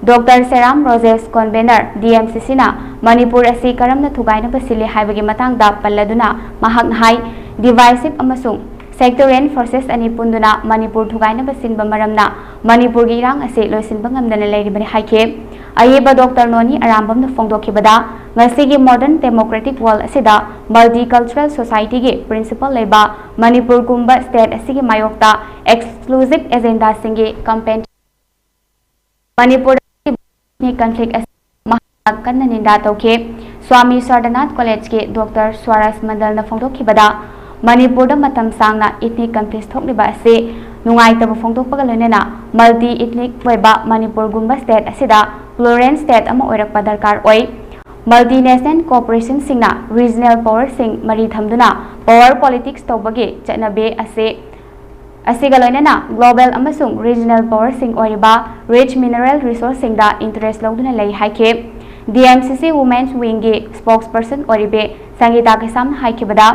Doctor ꯁꯦꯔꯥꯝ Rojesh, convenor, D M C C ꯅ ꯃꯅꯤꯄꯨꯔ ꯑꯁꯤ ꯀꯔꯝꯅ ꯊꯨꯒꯥꯏꯅꯕ ꯁꯤꯜꯂꯤ ꯍꯥꯏꯕꯒꯤ ꯃꯇꯥꯡꯗ ꯄꯜꯂꯗꯨꯅ ꯃꯍꯥꯛꯅ ꯍꯥꯏ, divisive ꯑꯃꯁꯨꯡ sectarian forces ꯑꯅꯤ ꯄꯨꯟꯗꯨꯅ ꯃꯅꯤꯄꯨꯔ ꯊꯨꯒꯥꯏꯅꯕ ꯁꯤꯟꯕ ꯃꯔꯝꯅ ꯃꯅꯤꯄꯨꯔꯒꯤ ꯏꯔꯥꯡ ꯑꯁꯤ ꯂꯣꯏꯁꯤꯟꯕ ꯉꯝꯗꯅ ꯂꯩꯔꯤꯕꯅꯤ ꯍꯥꯏꯈꯤ꯫ ꯑꯏꯕ Doctor ꯅꯣꯅꯤ ꯑꯔꯥꯝꯕꯝꯅ ꯐꯣꯡꯗꯣꯛꯈꯤꯕꯗ, ꯉꯁꯤꯒꯤ modern democratic world ꯑꯁꯤꯗ multicultural society ꯒꯤ principle ꯂꯩꯕ ꯃꯅꯤꯄꯨꯔꯒꯨꯝꯕ state ꯑꯁꯤꯒꯤ ꯃꯥꯌꯣꯛꯇ exclusive agenda ꯁꯤꯡꯒꯤ campaign ꯃꯅꯤꯄꯨꯔꯗ ethnic conflict ꯑꯁꯤ ꯃꯍꯥꯛꯅ ꯀꯟꯅ ꯅꯤꯟꯗꯥ ꯇꯧꯈꯤ꯫ ꯁ꯭ꯋꯥꯃꯤ ꯁ꯭ꯋꯔꯗꯅꯥꯊ College ꯀꯤ Doctor ꯁ꯭ꯋꯔꯥꯖ ꯃꯟꯗꯜꯅ ꯐꯣꯡꯗꯣꯛꯈꯤꯕꯗ, ꯃꯅꯤꯄꯨꯔꯗ ꯃꯇꯝ ꯁꯥꯡꯅ ethnic conflict ꯊꯣꯛꯂꯤꯕ ꯑꯁꯤ ꯅꯨꯡꯉꯥꯏꯇꯕ ꯐꯣꯡꯗꯣꯛꯄꯒ ꯂꯣꯏꯅꯅ multi ethnic ꯑꯣꯏꯕ ꯃꯅꯤꯄꯨꯔꯒꯨꯝꯕ state ꯑꯁꯤꯗ pluralist state ꯑꯃ ꯑꯣꯏꯔꯛꯄ ꯗꯔꯀꯥꯔ ꯑꯣꯏ꯫ Multinational corporation ꯁꯤꯡꯅ regional power ꯁꯤꯡ ꯃꯔꯤ ꯊꯝꯗꯨꯅ power politics ꯇꯧꯕꯒꯤ ꯆꯠꯅꯕꯤ ꯑꯁꯤ ꯑꯁꯤꯒ ꯂꯣꯏꯅꯅ global ꯑꯃꯁꯨꯡ regional power ꯁꯤꯡ ꯑꯣꯏꯔꯤꯕ rich mineral resource ꯁꯤꯡꯗ interest ꯂꯧꯗꯨꯅ ꯂꯩ ꯍꯥꯏꯈꯤ꯫ D M C C Women's Wing ꯒꯤ spokesperson ꯑꯣꯏꯔꯤꯕꯤ ꯁꯪꯒꯤꯇꯥ ꯀꯩꯁꯥꯝꯅ ꯍꯥꯏꯈꯤꯕꯗ,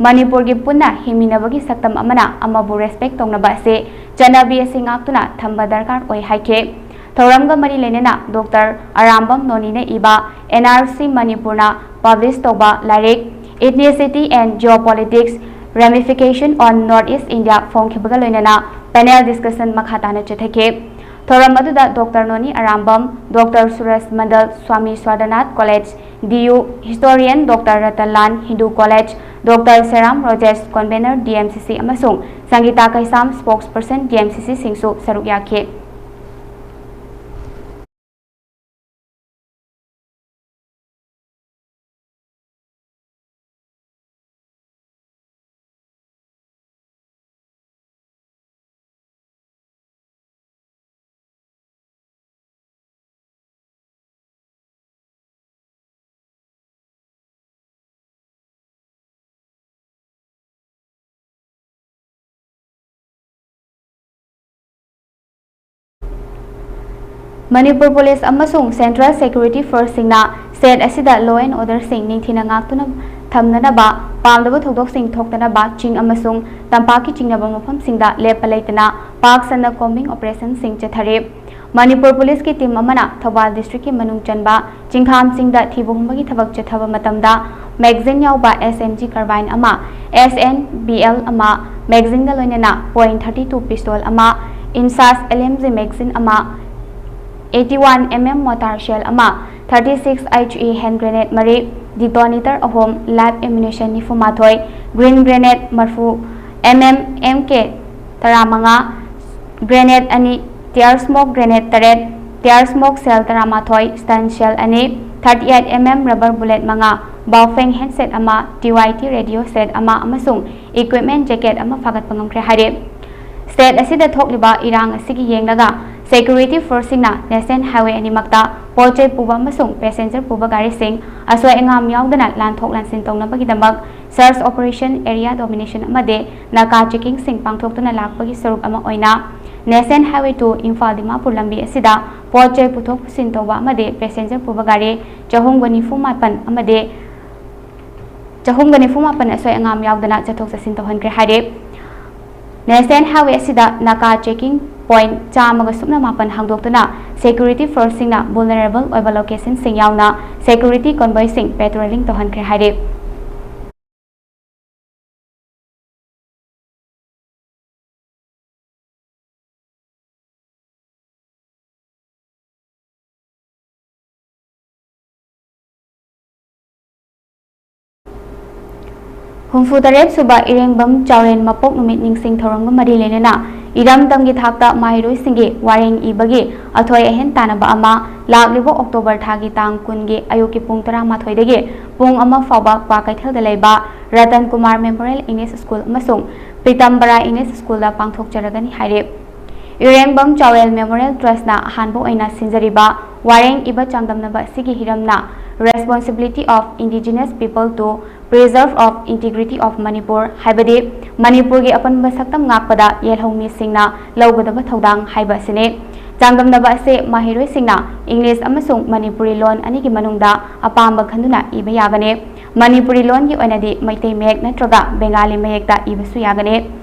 ꯃꯅꯤꯄꯨꯔꯒꯤ ꯄꯨꯟꯅ ꯍꯤꯡꯃꯤꯟꯅꯕꯒꯤ ꯁꯛꯇꯝ ꯑꯃꯅ ꯑꯃꯕꯨ respect ꯇꯧꯅꯕ ꯑꯁꯤ ꯆꯠꯅꯕꯤ ꯑꯁꯤ ꯉꯥꯛꯇꯨꯅ ꯊꯝꯕ ꯗꯔꯀꯥꯔ ꯑꯣꯏ ꯍꯥꯏꯈꯤ꯫ ꯊꯧꯔꯝꯒ ꯃꯔꯤ ꯂꯩꯅꯅ Doctor ꯑꯔꯥꯝꯕꯝ ꯅꯣꯅꯤꯅ ꯏꯕ N R C ꯃꯅꯤꯄꯨꯔꯅ publish ꯇꯧꯕ ꯂꯥꯏꯔꯤꯛ Ethnicity and Geopolitics, Ramification on North East India ꯐꯣꯡꯈꯤꯕꯒ ꯂꯣꯏꯅꯅ panel discussion ꯃꯈꯥ ꯇꯥꯅ ꯆꯠꯊꯈꯤ꯫ ꯊꯧꯔꯝ ꯑꯗꯨꯗ Doctor ꯅꯣꯅꯤ ꯑꯔꯥꯝꯕꯝ, Doctor ꯁꯨꯔꯖ ꯃꯟꯗꯜ, swami ꯁ꯭ꯋꯔꯗꯅꯥꯊ College, D U, historian Doctor ꯔꯇꯟꯂꯥꯜ, Hindu College, Doctor ꯁꯦꯔꯥꯝ Rojesh, convenor D M C C, ꯑꯃꯁꯨꯡ ꯁꯪꯒꯤꯇꯥ ꯀꯩꯁꯥꯝ, spokesperson D M C C ꯁꯤꯡꯁꯨ ꯁꯔꯨꯛ ꯌꯥꯈꯤ꯫ ꯃꯅꯤꯄꯨꯔ ꯄꯨꯂꯤꯁ ꯑꯃꯁꯨꯡ Central Security Forceꯁꯤꯡꯅ state ꯑꯁꯤꯗ law and orderꯁꯤꯡ ꯅꯤꯡꯊꯤꯅ ꯉꯥꯛꯇꯨꯅ ꯊꯝꯅꯅꯕ, ꯄꯥꯝꯗꯕ ꯊꯧꯗꯣꯛꯁꯤꯡ ꯊꯣꯛꯇꯅꯕ ꯆꯤꯡ ꯑꯃꯁꯨꯡ ꯇꯝꯄꯥꯛꯀꯤ ꯆꯤꯡꯅꯕ ꯃꯐꯝꯁꯤꯡꯗ ꯂꯦꯞꯄ ꯂꯩꯇꯅ ꯄꯥꯛ ꯁꯟꯅ combing operationꯁꯤꯡ ꯆꯠꯊꯔꯤ꯫ ꯃꯅꯤꯄꯨꯔ ꯄꯨꯂꯤꯁꯀꯤ team ꯑꯃꯅ ꯊꯧꯕꯥꯜ districtꯀꯤ ꯃꯅꯨꯡ ꯆꯟꯕ ꯆꯤꯡꯈꯥꯝꯁꯤꯡꯗ ꯊꯤꯕ ꯍꯨꯝꯕꯒꯤ ꯊꯕꯛ ꯆꯠꯊꯕ ꯃꯇꯝꯗ magazine ꯌꯥꯎꯕ S M G carbine ꯑꯃ, S N B L ꯑꯃ, magazineꯒ ꯂꯣꯏꯅꯅ point thirty two pistol ꯑꯃ, INSAS L M G magazine ꯑꯃ, eighty one M M mortar shell ꯑꯃ, thirty six H E hand grenade ꯃꯔꯤ, detonator ꯑꯍꯨꯝ, live ammunition ꯅꯤꯐꯨ ꯃꯥꯊꯣꯏ, green grenade ꯃꯔꯤꯐꯨ, M M M K ꯇꯔꯥꯃꯉꯥ, grenade ꯑꯅꯤ, tear smoke grenade ꯇꯔꯦꯠ, tear smoke shell ꯇꯔꯥꯃꯥꯊꯣꯏ, stun shell ꯑꯅꯤ, thirty eight M M rubber bullet ꯃꯉꯥ, Baofeng handset ꯑꯃ, T Y T radio set ꯑꯃ ꯑꯃꯁꯨꯡ equipment jacket ꯑꯃ ꯐꯥꯒꯠꯄ ꯉꯝꯈ꯭ꯔꯦ ꯍꯥꯏꯔꯤ꯫ State ꯑꯁꯤꯗ ꯊꯣꯛꯂꯤꯕ ꯏꯔꯥꯡ ꯑꯁꯤꯒꯤ ꯌꯦꯡꯂꯒ security forceꯁꯤꯡꯅ National Highway ꯑꯅꯤꯃꯛꯇ ꯄꯣꯠ ꯆꯩ ꯄꯨꯕ ꯑꯃꯁꯨꯡ passenger ꯄꯨꯕ ꯒꯥꯔꯤꯁꯤꯡ ꯑꯁꯣꯏ ꯑꯉꯥꯝ ꯌꯥꯎꯗꯅ ꯂꯥꯟꯊꯣꯛ ꯂꯥꯟꯁꯤꯟ ꯇꯧꯅꯕꯒꯤꯗꯃꯛ search operation, area domination ꯑꯃꯗꯤ ꯅꯥꯀꯥ checkingꯁꯤꯡ ꯄꯥꯡꯊꯣꯛꯇꯨꯅ ꯂꯥꯛꯄꯒꯤ ꯁꯔꯨꯛ ꯑꯃ ꯑꯣꯏꯅ National Highway two Imphal Dimapur ꯂꯝꯕꯤ ꯑꯁꯤꯗ ꯄꯣꯠ ꯆꯩ ꯄꯨꯊꯣꯛ ꯄꯨꯁꯤꯟ ꯇꯧꯕ ꯑꯃꯗꯤ passenger ꯄꯨꯕ ꯒꯥꯔꯤ ꯆꯍꯨꯝꯒ ꯅꯤꯐꯨ ꯃꯥꯄꯟ ꯑꯃꯗꯤ ꯆꯍꯨꯝꯒ ꯅꯤꯐꯨ ꯃꯥꯄꯟ ꯑꯁꯣꯏ ꯑꯉꯥꯝ ꯌꯥꯎꯗꯅ ꯆꯠꯊꯣꯛ ꯆꯠꯁꯤꯟ ꯇꯧꯍꯟꯈ꯭ꯔꯦ ꯍꯥꯏꯔꯤ꯫ National Highway ꯑꯁꯤꯗ ꯅꯥꯀꯥ checking point ꯆꯥꯝꯃꯒ ꯁꯨꯞꯅ ꯃꯥꯄꯟ ꯍꯥꯡꯗꯣꯛꯇꯨꯅ security forceꯁꯤꯡꯅ vulnerable ꯑꯣꯏꯕ locationꯁꯤꯡ ꯌꯥꯎꯅ security convoyꯁꯤꯡ patrolling ꯇꯧꯍꯟꯈ꯭ꯔꯦ ꯍꯥꯏꯔꯤ꯫ ꯍꯨꯝꯐꯨꯇꯔꯦꯠ ꯁꯨꯕ ꯏꯔꯦꯡꯕꯝ ꯆꯥꯎꯔꯦꯟ ꯃꯄꯣꯛ ꯅꯨꯃꯤꯠ ꯅꯤꯡꯁꯤꯡ ꯊꯧꯔꯝꯒ ꯃꯔꯤ ꯂꯩꯅꯅ ꯏꯔꯝꯗꯝꯒꯤ ꯊꯥꯛꯇ ꯃꯍꯩꯔꯣꯏꯁꯤꯡꯒꯤ ꯋꯥꯔꯦꯡ ꯏꯕꯒꯤ ꯑꯊꯣꯏ ꯑꯍꯦꯟ ꯇꯥꯟꯅꯕ ꯑꯃ ꯂꯥꯛꯂꯤꯕ October ꯊꯥꯒꯤ ꯇꯥꯡ ꯀꯨꯟꯒꯤ ꯑꯌꯨꯛꯀꯤ ꯄꯨꯡ ꯇꯔꯥꯃꯥꯊꯣꯏꯗꯒꯤ ꯄꯨꯡ ꯑꯃ ꯐꯥꯎꯕ ꯀ꯭ꯋꯥꯀꯩꯊꯦꯜꯗ ꯂꯩꯕ Ratan Kumar Memorial English School ꯑꯃꯁꯨꯡ ꯄꯤꯇꯝꯕꯔꯥ English Schoolꯗ ꯄꯥꯡꯊꯣꯛꯆꯔꯒꯅꯤ ꯍꯥꯏꯔꯤ꯫ ꯏꯔꯦꯡꯕꯝ ꯆꯥꯎꯔꯦꯜ Memorial Trustꯅ ꯑꯍꯥꯟꯕ ꯑꯣꯏꯅ ꯁꯤꯟꯖꯔꯤꯕ ꯋꯥꯔꯦꯡ ꯏꯕ ꯆꯥꯡꯗꯝꯅꯕ ꯑꯁꯤꯒꯤ ꯍꯤꯔꯝꯅ Responsibility of Indigenous People to Preserve of Integrity of Manipur, ꯍꯥꯏꯕꯗꯤ ꯃꯅꯤꯄꯨꯔꯒꯤ ꯑꯄꯨꯟꯕ ꯁꯛꯇꯝ ꯉꯥꯛꯄꯗ ꯌꯦꯜꯍꯧꯃꯤꯁꯤꯡꯅ ꯂꯧꯒꯗꯕ ꯊꯧꯗꯥꯡ ꯍꯥꯏꯕ ꯑꯁꯤꯅꯤ꯫ ꯆꯥꯡꯗꯝꯅꯕ ꯑꯁꯤ ꯃꯍꯩꯔꯣꯏꯁꯤꯡꯅ ꯏꯪꯂꯤꯁ ꯑꯃꯁꯨꯡ ꯃꯅꯤꯄꯨꯔꯤ ꯂꯣꯟ ꯑꯅꯤꯒꯤ ꯃꯅꯨꯡꯗ ꯑꯄꯥꯝꯕ ꯈꯟꯗꯨꯅ ꯏꯕ ꯌꯥꯒꯅꯤ꯫ ꯃꯅꯤꯄꯨꯔꯤ ꯂꯣꯟꯒꯤ ꯑꯣꯏꯅꯗꯤ ꯃꯩꯇꯩ ꯃꯌꯦꯛ ꯅꯠꯇ꯭ꯔꯒ ꯕꯦꯡꯒꯥꯂꯤ ꯃꯌꯦꯛꯇ ꯏꯕꯁꯨ ꯌꯥꯒꯅꯤ꯫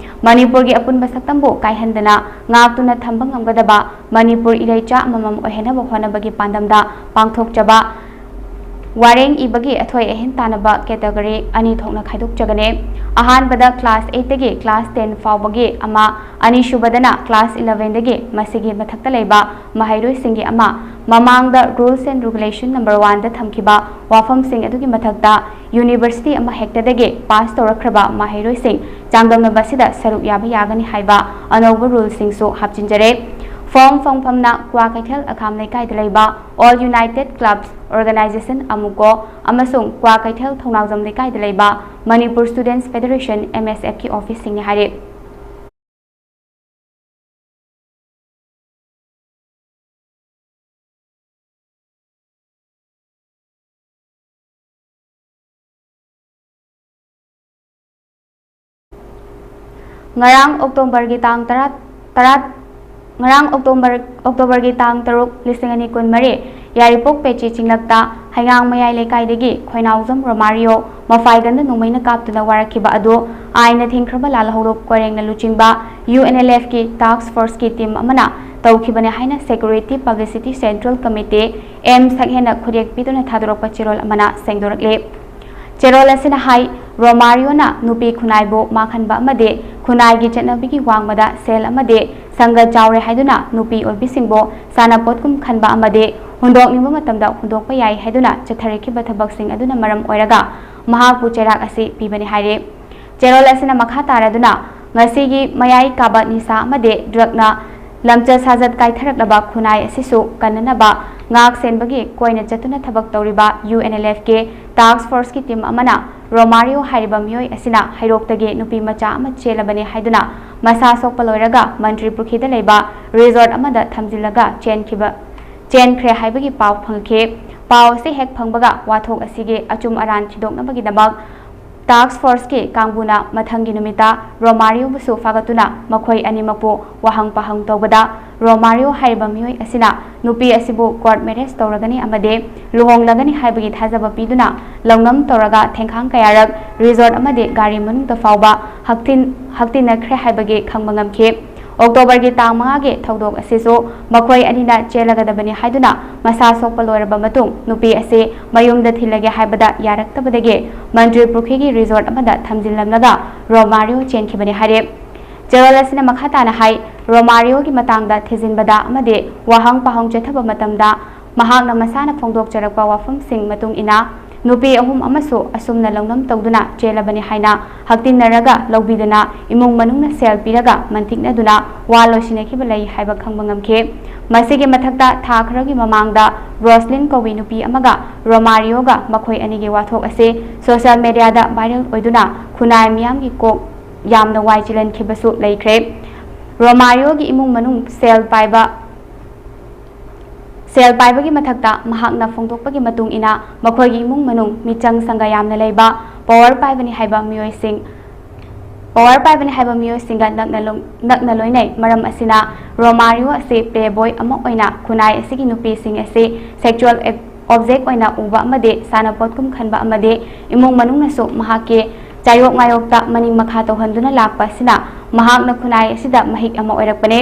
ꯃꯅꯤꯄꯨꯔꯒꯤ ꯑꯄꯨꯟꯕ ꯁꯛꯇꯝꯕꯨ ꯀꯥꯏꯍꯟꯗꯅ ꯉꯥꯛꯇꯨꯅ ꯊꯝꯕ ꯉꯝꯒꯗꯕ ꯃꯅꯤꯄꯨꯔ ꯏꯔꯩꯆꯥ ꯑꯃꯃꯝ ꯑꯣꯏꯍꯟꯅꯕ ꯍꯣꯠꯅꯕꯒꯤ ꯄꯥꯟꯗꯝꯗ ꯄꯥꯡꯊꯣꯛꯆꯕ ꯋꯥꯔꯦꯡ ꯏꯕꯒꯤ ꯑꯊꯣꯏ ꯑꯍꯦꯟ ꯇꯥꯟꯅꯕ ꯀꯦꯇꯒꯣꯔꯤ ꯑꯅꯤ ꯊꯣꯛꯅ ꯈꯥꯏꯗꯣꯛꯆꯒꯅꯤ꯫ ꯑꯍꯥꯟꯕꯗ ꯀ꯭ꯂꯥꯁ ꯑꯩꯠꯇꯒꯤ ꯀ꯭ꯂꯥꯁ ꯇꯦꯟ ꯐꯥꯎꯕꯒꯤ ꯑꯃ, ꯑꯅꯤꯁꯨꯕꯗꯅ ꯀ꯭ꯂꯥꯁ ꯏꯂꯚꯦꯟꯗꯒꯤ ꯃꯁꯤꯒꯤ ꯃꯊꯛꯇ ꯂꯩꯕ ꯃꯍꯩꯔꯣꯏꯁꯤꯡꯒꯤ ꯑꯃ꯫ ꯃꯃꯥꯡꯗ Rules and Regulation number one ꯗ ꯊꯝꯈꯤꯕ ꯋꯥꯐꯝꯁꯤꯡ ꯑꯗꯨꯒꯤ ꯃꯊꯛꯇ ꯌꯨꯅꯤꯚꯔꯁꯤꯇꯤ ꯑꯃ ꯍꯦꯛꯇꯗꯒꯤ ꯄꯥꯁ ꯇꯧꯔꯛꯈ꯭ꯔꯕ ꯃꯍꯩꯔꯣꯏꯁꯤꯡ ꯆꯥꯡꯗꯝꯅꯕ ꯑꯁꯤꯗ ꯁꯔꯨꯛ ꯌꯥꯕ ꯌꯥꯒꯅꯤ ꯍꯥꯏꯕ ꯑꯅꯧꯕ ꯔꯨꯜꯁꯤꯡꯁꯨ ꯍꯥꯞꯆꯤꯟꯖꯔꯦ꯫ ꯐꯣꯔꯝ ꯐꯪꯐꯝꯅ ꯀ꯭ꯋꯥꯀꯩꯊꯦꯜ ꯑꯈꯥꯝ ꯂꯩꯀꯥꯏꯗ ꯂꯩꯕ All United Clubs Organization ꯑꯃꯨꯀꯣ ꯑꯃꯁꯨꯡ ꯀ꯭ꯋꯥꯀꯩꯊꯦꯜ ꯊꯧꯅꯥꯎꯖꯝ ꯂꯩꯀꯥꯏꯗ ꯂꯩꯕ Manipur Students Federation, M S F ꯀꯤ ꯑꯣꯐꯤꯁꯁꯤꯡꯅꯤ ꯍꯥꯏꯔꯤ꯫ ꯉꯔꯥꯡ ꯑꯣꯛꯇꯣꯕꯔꯒꯤ ꯇꯥꯡ ꯇꯔꯥ, ꯇꯔꯥ, ꯉꯔꯥꯡ ꯑꯣꯛꯇꯣꯕꯔ, ꯑꯣꯛꯇꯣꯕꯔꯒꯤ ꯇꯥꯡ ꯇꯔꯨꯛ, ꯂꯤꯁꯤꯡ ꯑꯅꯤ ꯀꯨꯟꯃꯔꯤ, ꯌꯥꯏꯔꯤꯄꯣꯛ ꯄꯦꯆꯤ ꯆꯤꯡꯂꯛꯇ ꯍꯩꯉꯥꯡ ꯃꯌꯥꯏ ꯂꯩꯀꯥꯏꯗꯒꯤ ꯈꯣꯏꯅꯥꯎꯖꯝ ꯔꯣꯃꯥꯔꯤꯌꯣ ꯃꯐꯥꯏꯒꯟꯗ ꯅꯣꯡꯃꯩꯅ ꯀꯥꯞꯇꯨꯅ ꯋꯥꯔꯛꯈꯤꯕ ꯑꯗꯨ ꯑꯥꯏꯟꯅ ꯊꯤꯡꯈ꯭ꯔꯕ ꯂꯥꯜꯍꯧꯂꯨꯞ ꯀꯣꯏꯔꯦꯡꯅ ꯂꯨꯆꯤꯡꯕ U N L F ꯀꯤ task force ꯀꯤ team ꯑꯃꯅ ꯇꯧꯈꯤꯕꯅꯤ ꯍꯥꯏꯅ Security Publicity Central Committee, M, ꯁꯛꯍꯦꯟꯅ ꯈꯨꯠꯌꯦꯛ ꯄꯤꯗꯨꯅ ꯊꯥꯗꯣꯔꯛꯄ ꯆꯦꯔꯣꯜ ꯑꯃꯅ ꯁꯦꯡꯗꯣꯔꯛꯂꯤ꯫ ꯆꯦꯔꯣꯜ ꯑꯁꯤꯅ ꯍꯥꯏ, ꯔꯣꯃꯥꯔꯤꯌꯣꯅ ꯅꯨꯄꯤ ꯈꯨꯟꯅꯥꯏꯕꯨ ꯃꯥꯡꯍꯟꯕ ꯑꯃꯗꯤ ꯈꯨꯟꯅꯥꯏꯒꯤ ꯆꯠꯅꯕꯤꯒꯤ ꯋꯥꯡꯃꯗ ꯁꯦꯜ ꯑꯃꯗꯤ ꯁꯪꯒ ꯆꯥꯎꯔꯦ ꯍꯥꯏꯗꯨꯅ ꯅꯨꯄꯤ ꯑꯣꯏꯕꯤꯁꯤꯡꯕꯨ ꯁꯥꯟꯅꯄꯣꯠꯀꯨꯝ ꯈꯟꯕ ꯑꯃꯗꯤ ꯍꯨꯟꯗꯣꯛꯅꯤꯡꯕ ꯃꯇꯝꯗ ꯍꯨꯟꯗꯣꯛꯄ ꯌꯥꯏ ꯍꯥꯏꯗꯨꯅ ꯆꯠꯊꯔꯛꯈꯤꯕ ꯊꯕꯛꯁꯤꯡ ꯑꯗꯨꯅ ꯃꯔꯝ ꯑꯣꯏꯔꯒ ꯃꯍꯥꯛꯄꯨ ꯆꯩꯔꯥꯛ ꯑꯁꯤ ꯄꯤꯕꯅꯤ ꯍꯥꯏꯔꯤ꯫ ꯆꯦꯔꯣꯜ ꯑꯁꯤꯅ ꯃꯈꯥ ꯇꯥꯔꯗꯨꯅ, ꯉꯁꯤꯒꯤ ꯃꯌꯥꯏ ꯀꯥꯕ ꯅꯤꯁꯥ ꯑꯃꯗꯤ drug ꯅ ꯂꯝꯆꯠ ꯁꯥꯖꯠ ꯀꯥꯏꯊꯔꯛꯂꯕ ꯈꯨꯟꯅꯥꯏ ꯑꯁꯤꯁꯨ ꯀꯟꯅꯅꯕ ꯉꯥꯛ ꯁꯦꯟꯕꯒꯤ ꯀꯣꯏꯅ ꯆꯠꯇꯨꯅ ꯊꯕꯛ ꯇꯧꯔꯤꯕ U N L F ꯀꯤ task force ꯀꯤ team ꯑꯃꯅ ꯔꯣꯃꯥꯔꯤꯌꯣ ꯍꯥꯏꯔꯤꯕ ꯃꯤꯑꯣꯏ ꯑꯁꯤꯅ ꯍꯩꯔꯣꯛꯇꯒꯤ ꯅꯨꯄꯤ ꯃꯆꯥ ꯑꯃ ꯆꯦꯜꯂꯕꯅꯤ ꯍꯥꯏꯗꯨꯅ ꯃꯁꯥ ꯁꯣꯛꯄ ꯂꯣꯏꯔꯒ ꯃꯟꯇ꯭ꯔꯤ ꯄꯨꯈ꯭ꯔꯤꯗ ꯂꯩꯕ resort ꯑꯃꯗ ꯊꯝꯖꯤꯜꯂꯒ ꯆꯦꯟꯈꯤꯕ, ꯆꯦꯟꯈ꯭ꯔꯦ ꯍꯥꯏꯕꯒꯤ ꯄꯥꯎ ꯐꯪꯈꯤ꯫ ꯄꯥꯎ ꯑꯁꯤ ꯍꯦꯛ ꯐꯪꯕꯒ ꯋꯥꯊꯣꯛ ꯑꯁꯤꯒꯤ ꯑꯆꯨꯝ ꯑꯔꯥꯟ ꯊꯤꯗꯣꯛꯅꯕꯒꯤꯗꯃꯛ task force ꯀꯤ ꯀꯥꯡꯕꯨꯅ ꯃꯊꯪꯒꯤ ꯅꯨꯃꯤꯠꯇ ꯔꯣꯃꯥꯔꯤꯌꯣꯕꯨꯁꯨ ꯐꯥꯒꯠꯇꯨꯅ ꯃꯈꯣꯏ ꯑꯅꯤꯃꯛꯄꯨ ꯋꯥꯍꯪ ꯄꯥꯍꯪ ꯇꯧꯕꯗ ꯔꯣꯃꯥꯔꯤꯑꯣ ꯍꯥꯏꯔꯤꯕ ꯃꯤꯑꯣꯏ ꯑꯁꯤꯅ ꯅꯨꯄꯤ ꯑꯁꯤꯕꯨ court marriage ꯇꯧꯔꯒꯅꯤ ꯑꯃꯗꯤ ꯂꯨꯍꯣꯡꯂꯒꯅꯤ ꯍꯥꯏꯕꯒꯤ ꯊꯥꯖꯕ ꯄꯤꯗꯨꯅ ꯂꯧꯅꯝ ꯇꯧꯔꯒ ꯊꯦꯡꯈꯥꯡ ꯀꯌꯥꯔꯛ resort ꯑꯃꯗꯤ ꯒꯥꯔꯤ ꯃꯅꯨꯡꯗ ꯐꯥꯎꯕ ꯍꯛꯇꯤꯟ-, ꯍꯛꯇꯤꯟꯅꯈ꯭ꯔꯦ ꯍꯥꯏꯕꯒꯤ ꯈꯪꯕ ꯉꯝꯈꯤ꯫ ꯑꯣꯛꯇꯣꯕꯔꯒꯤ ꯇꯥꯡ ꯃꯉꯥꯒꯤ ꯊꯧꯗꯣꯛ ꯑꯁꯤꯁꯨ ꯃꯈꯣꯏ ꯑꯅꯤꯅ ꯆꯦꯜꯂꯒꯗꯕꯅꯤ ꯍꯥꯏꯗꯨꯅ ꯃꯁꯥ ꯁꯣꯛꯄ ꯂꯣꯏꯔꯕ ꯃꯇꯨꯡ ꯅꯨꯄꯤ ꯑꯁꯤ ꯃꯌꯨꯝꯗ ꯊꯤꯜꯂꯒꯦ ꯍꯥꯏꯕꯗ ꯌꯥꯔꯛꯇꯕꯗꯒꯤ ꯃꯟꯇ꯭ꯔꯤ ꯄꯨꯈ꯭ꯔꯤꯒꯤ resort ꯑꯃꯗ ꯊꯝꯖꯤꯜꯂꯝꯂꯒ ꯔꯣꯃꯥꯔꯤꯑꯣ ꯆꯦꯟꯈꯤꯕꯅꯤ ꯍꯥꯏꯔꯦ꯫ ꯆꯦꯔꯣꯜ ꯑꯁꯤꯅ ꯃꯈꯥ ꯇꯥꯅ ꯍꯥꯏ, ꯔꯣꯃꯥꯔꯤꯑꯣꯒꯤ ꯃꯇꯥꯡꯗ ꯊꯤꯖꯤꯟꯕꯗ ꯑꯃꯗꯤ ꯋꯥꯍꯪ ꯄꯥꯎꯍꯪ ꯆꯠꯊꯕ ꯃꯇꯝꯗ ꯃꯍꯥꯛꯅ ꯃꯁꯥꯅ ꯐꯣꯡꯗꯣꯛꯆꯔꯛꯄ ꯋꯥꯐꯝꯁꯤꯡ ꯃꯇꯨꯡ ꯏꯟꯅ ꯅꯨꯄꯤ ꯑꯍꯨꯝ ꯑꯃꯁꯨ ꯑꯁꯨꯝꯅ ꯂꯧꯅꯝ ꯇꯧꯗꯨꯅ ꯆꯦꯜꯂꯕꯅꯤ ꯍꯥꯏꯅ ꯍꯛꯇꯤꯟꯅꯔꯒ ꯂꯧꯕꯤꯗꯨꯅ ꯏꯃꯨꯡ ꯃꯅꯨꯡꯅ ꯁꯦꯜ ꯄꯤꯔꯒ ꯃꯟꯇꯤꯛꯅꯗꯨꯅ ꯋꯥ ꯂꯣꯏꯁꯤꯟꯅꯈꯤꯕ ꯂꯩ ꯍꯥꯏꯕ ꯈꯪꯕ ꯉꯝꯈꯤ꯫ ꯃꯁꯤꯒꯤ ꯃꯊꯛꯇ ꯊꯥ ꯈꯔꯒꯤ ꯃꯃꯥꯡꯗ ꯔꯣꯁꯂꯤꯟ ꯀꯧꯕꯤ ꯅꯨꯄꯤ ꯑꯃꯒ ꯔꯣꯃꯥꯔꯤꯑꯣꯒ ꯃꯈꯣꯏ ꯑꯅꯤꯒꯤ ꯋꯥꯊꯣꯛ ꯑꯁꯤ social media ꯗ viral ꯑꯣꯏꯗꯨꯅ ꯈꯨꯟꯅꯥꯏ ꯃꯤꯌꯥꯝꯒꯤ ꯀꯣꯛ ꯌꯥꯝꯅ ꯋꯥꯏ ꯆꯤꯜꯍꯟꯈꯤꯕꯁꯨ ꯂꯩꯈ꯭ꯔꯦ꯫ ꯔꯣꯃꯥꯔꯤꯑꯣꯒꯤ ꯏꯃꯨꯡ ꯃꯅꯨꯡ ꯁꯦꯜ ꯄꯥꯏꯕ, ꯁꯦꯜ ꯄꯥꯏꯕꯒꯤ ꯃꯊꯛꯇ ꯃꯍꯥꯛꯅ ꯐꯣꯡꯗꯣꯛꯄꯒꯤ ꯃꯇꯨꯡ ꯏꯟꯅ ꯃꯈꯣꯏꯒꯤ ꯏꯃꯨꯡ ꯃꯅꯨꯡ ꯃꯤꯆꯪ ꯁꯪꯒ ꯌꯥꯝꯅ ꯂꯩꯕ, power ꯄꯥꯏꯕꯅꯤ ꯍꯥꯏꯕ ꯃꯤꯑꯣꯏꯁꯤꯡ, power ꯄꯥꯏꯕꯅꯤ ꯍꯥꯏꯕ ꯃꯤꯑꯣꯏꯁꯤꯡꯒ ꯅꯛꯅ ꯂꯣ-, ꯅꯛꯅ ꯂꯣꯏꯅꯩ꯫ ꯃꯔꯝ ꯑꯁꯤꯅ ꯔꯣꯃꯥꯔꯤꯑꯣ ꯑꯁꯤ playboy ꯑꯃ ꯑꯣꯏꯅ ꯈꯨꯟꯅꯥꯏ ꯑꯁꯤꯒꯤ ꯅꯨꯄꯤꯁꯤꯡ ꯑꯁꯤ sexual object ꯑꯣꯏꯅ ꯎꯕ ꯑꯃꯗꯤ ꯁꯥꯟꯅꯄꯣꯠꯀꯨꯝ ꯈꯟꯕ ꯑꯃꯗꯤ ꯏꯃꯨꯡ ꯃꯅꯨꯡꯅꯁꯨ ꯃꯍꯥꯛꯀꯤ ꯆꯥꯌꯣꯛ ꯉꯥꯌꯣꯛꯇ ꯃꯅꯤꯡ ꯃꯈꯥ ꯇꯧꯍꯟꯗꯨꯅ ꯂꯥꯛꯄ ꯑꯁꯤꯅ ꯃꯍꯥꯛꯅ ꯈꯨꯟꯅꯥꯏ ꯑꯁꯤꯗ ꯃꯍꯤꯛ ꯑꯃ ꯑꯣꯏꯔꯛꯄꯅꯤ꯫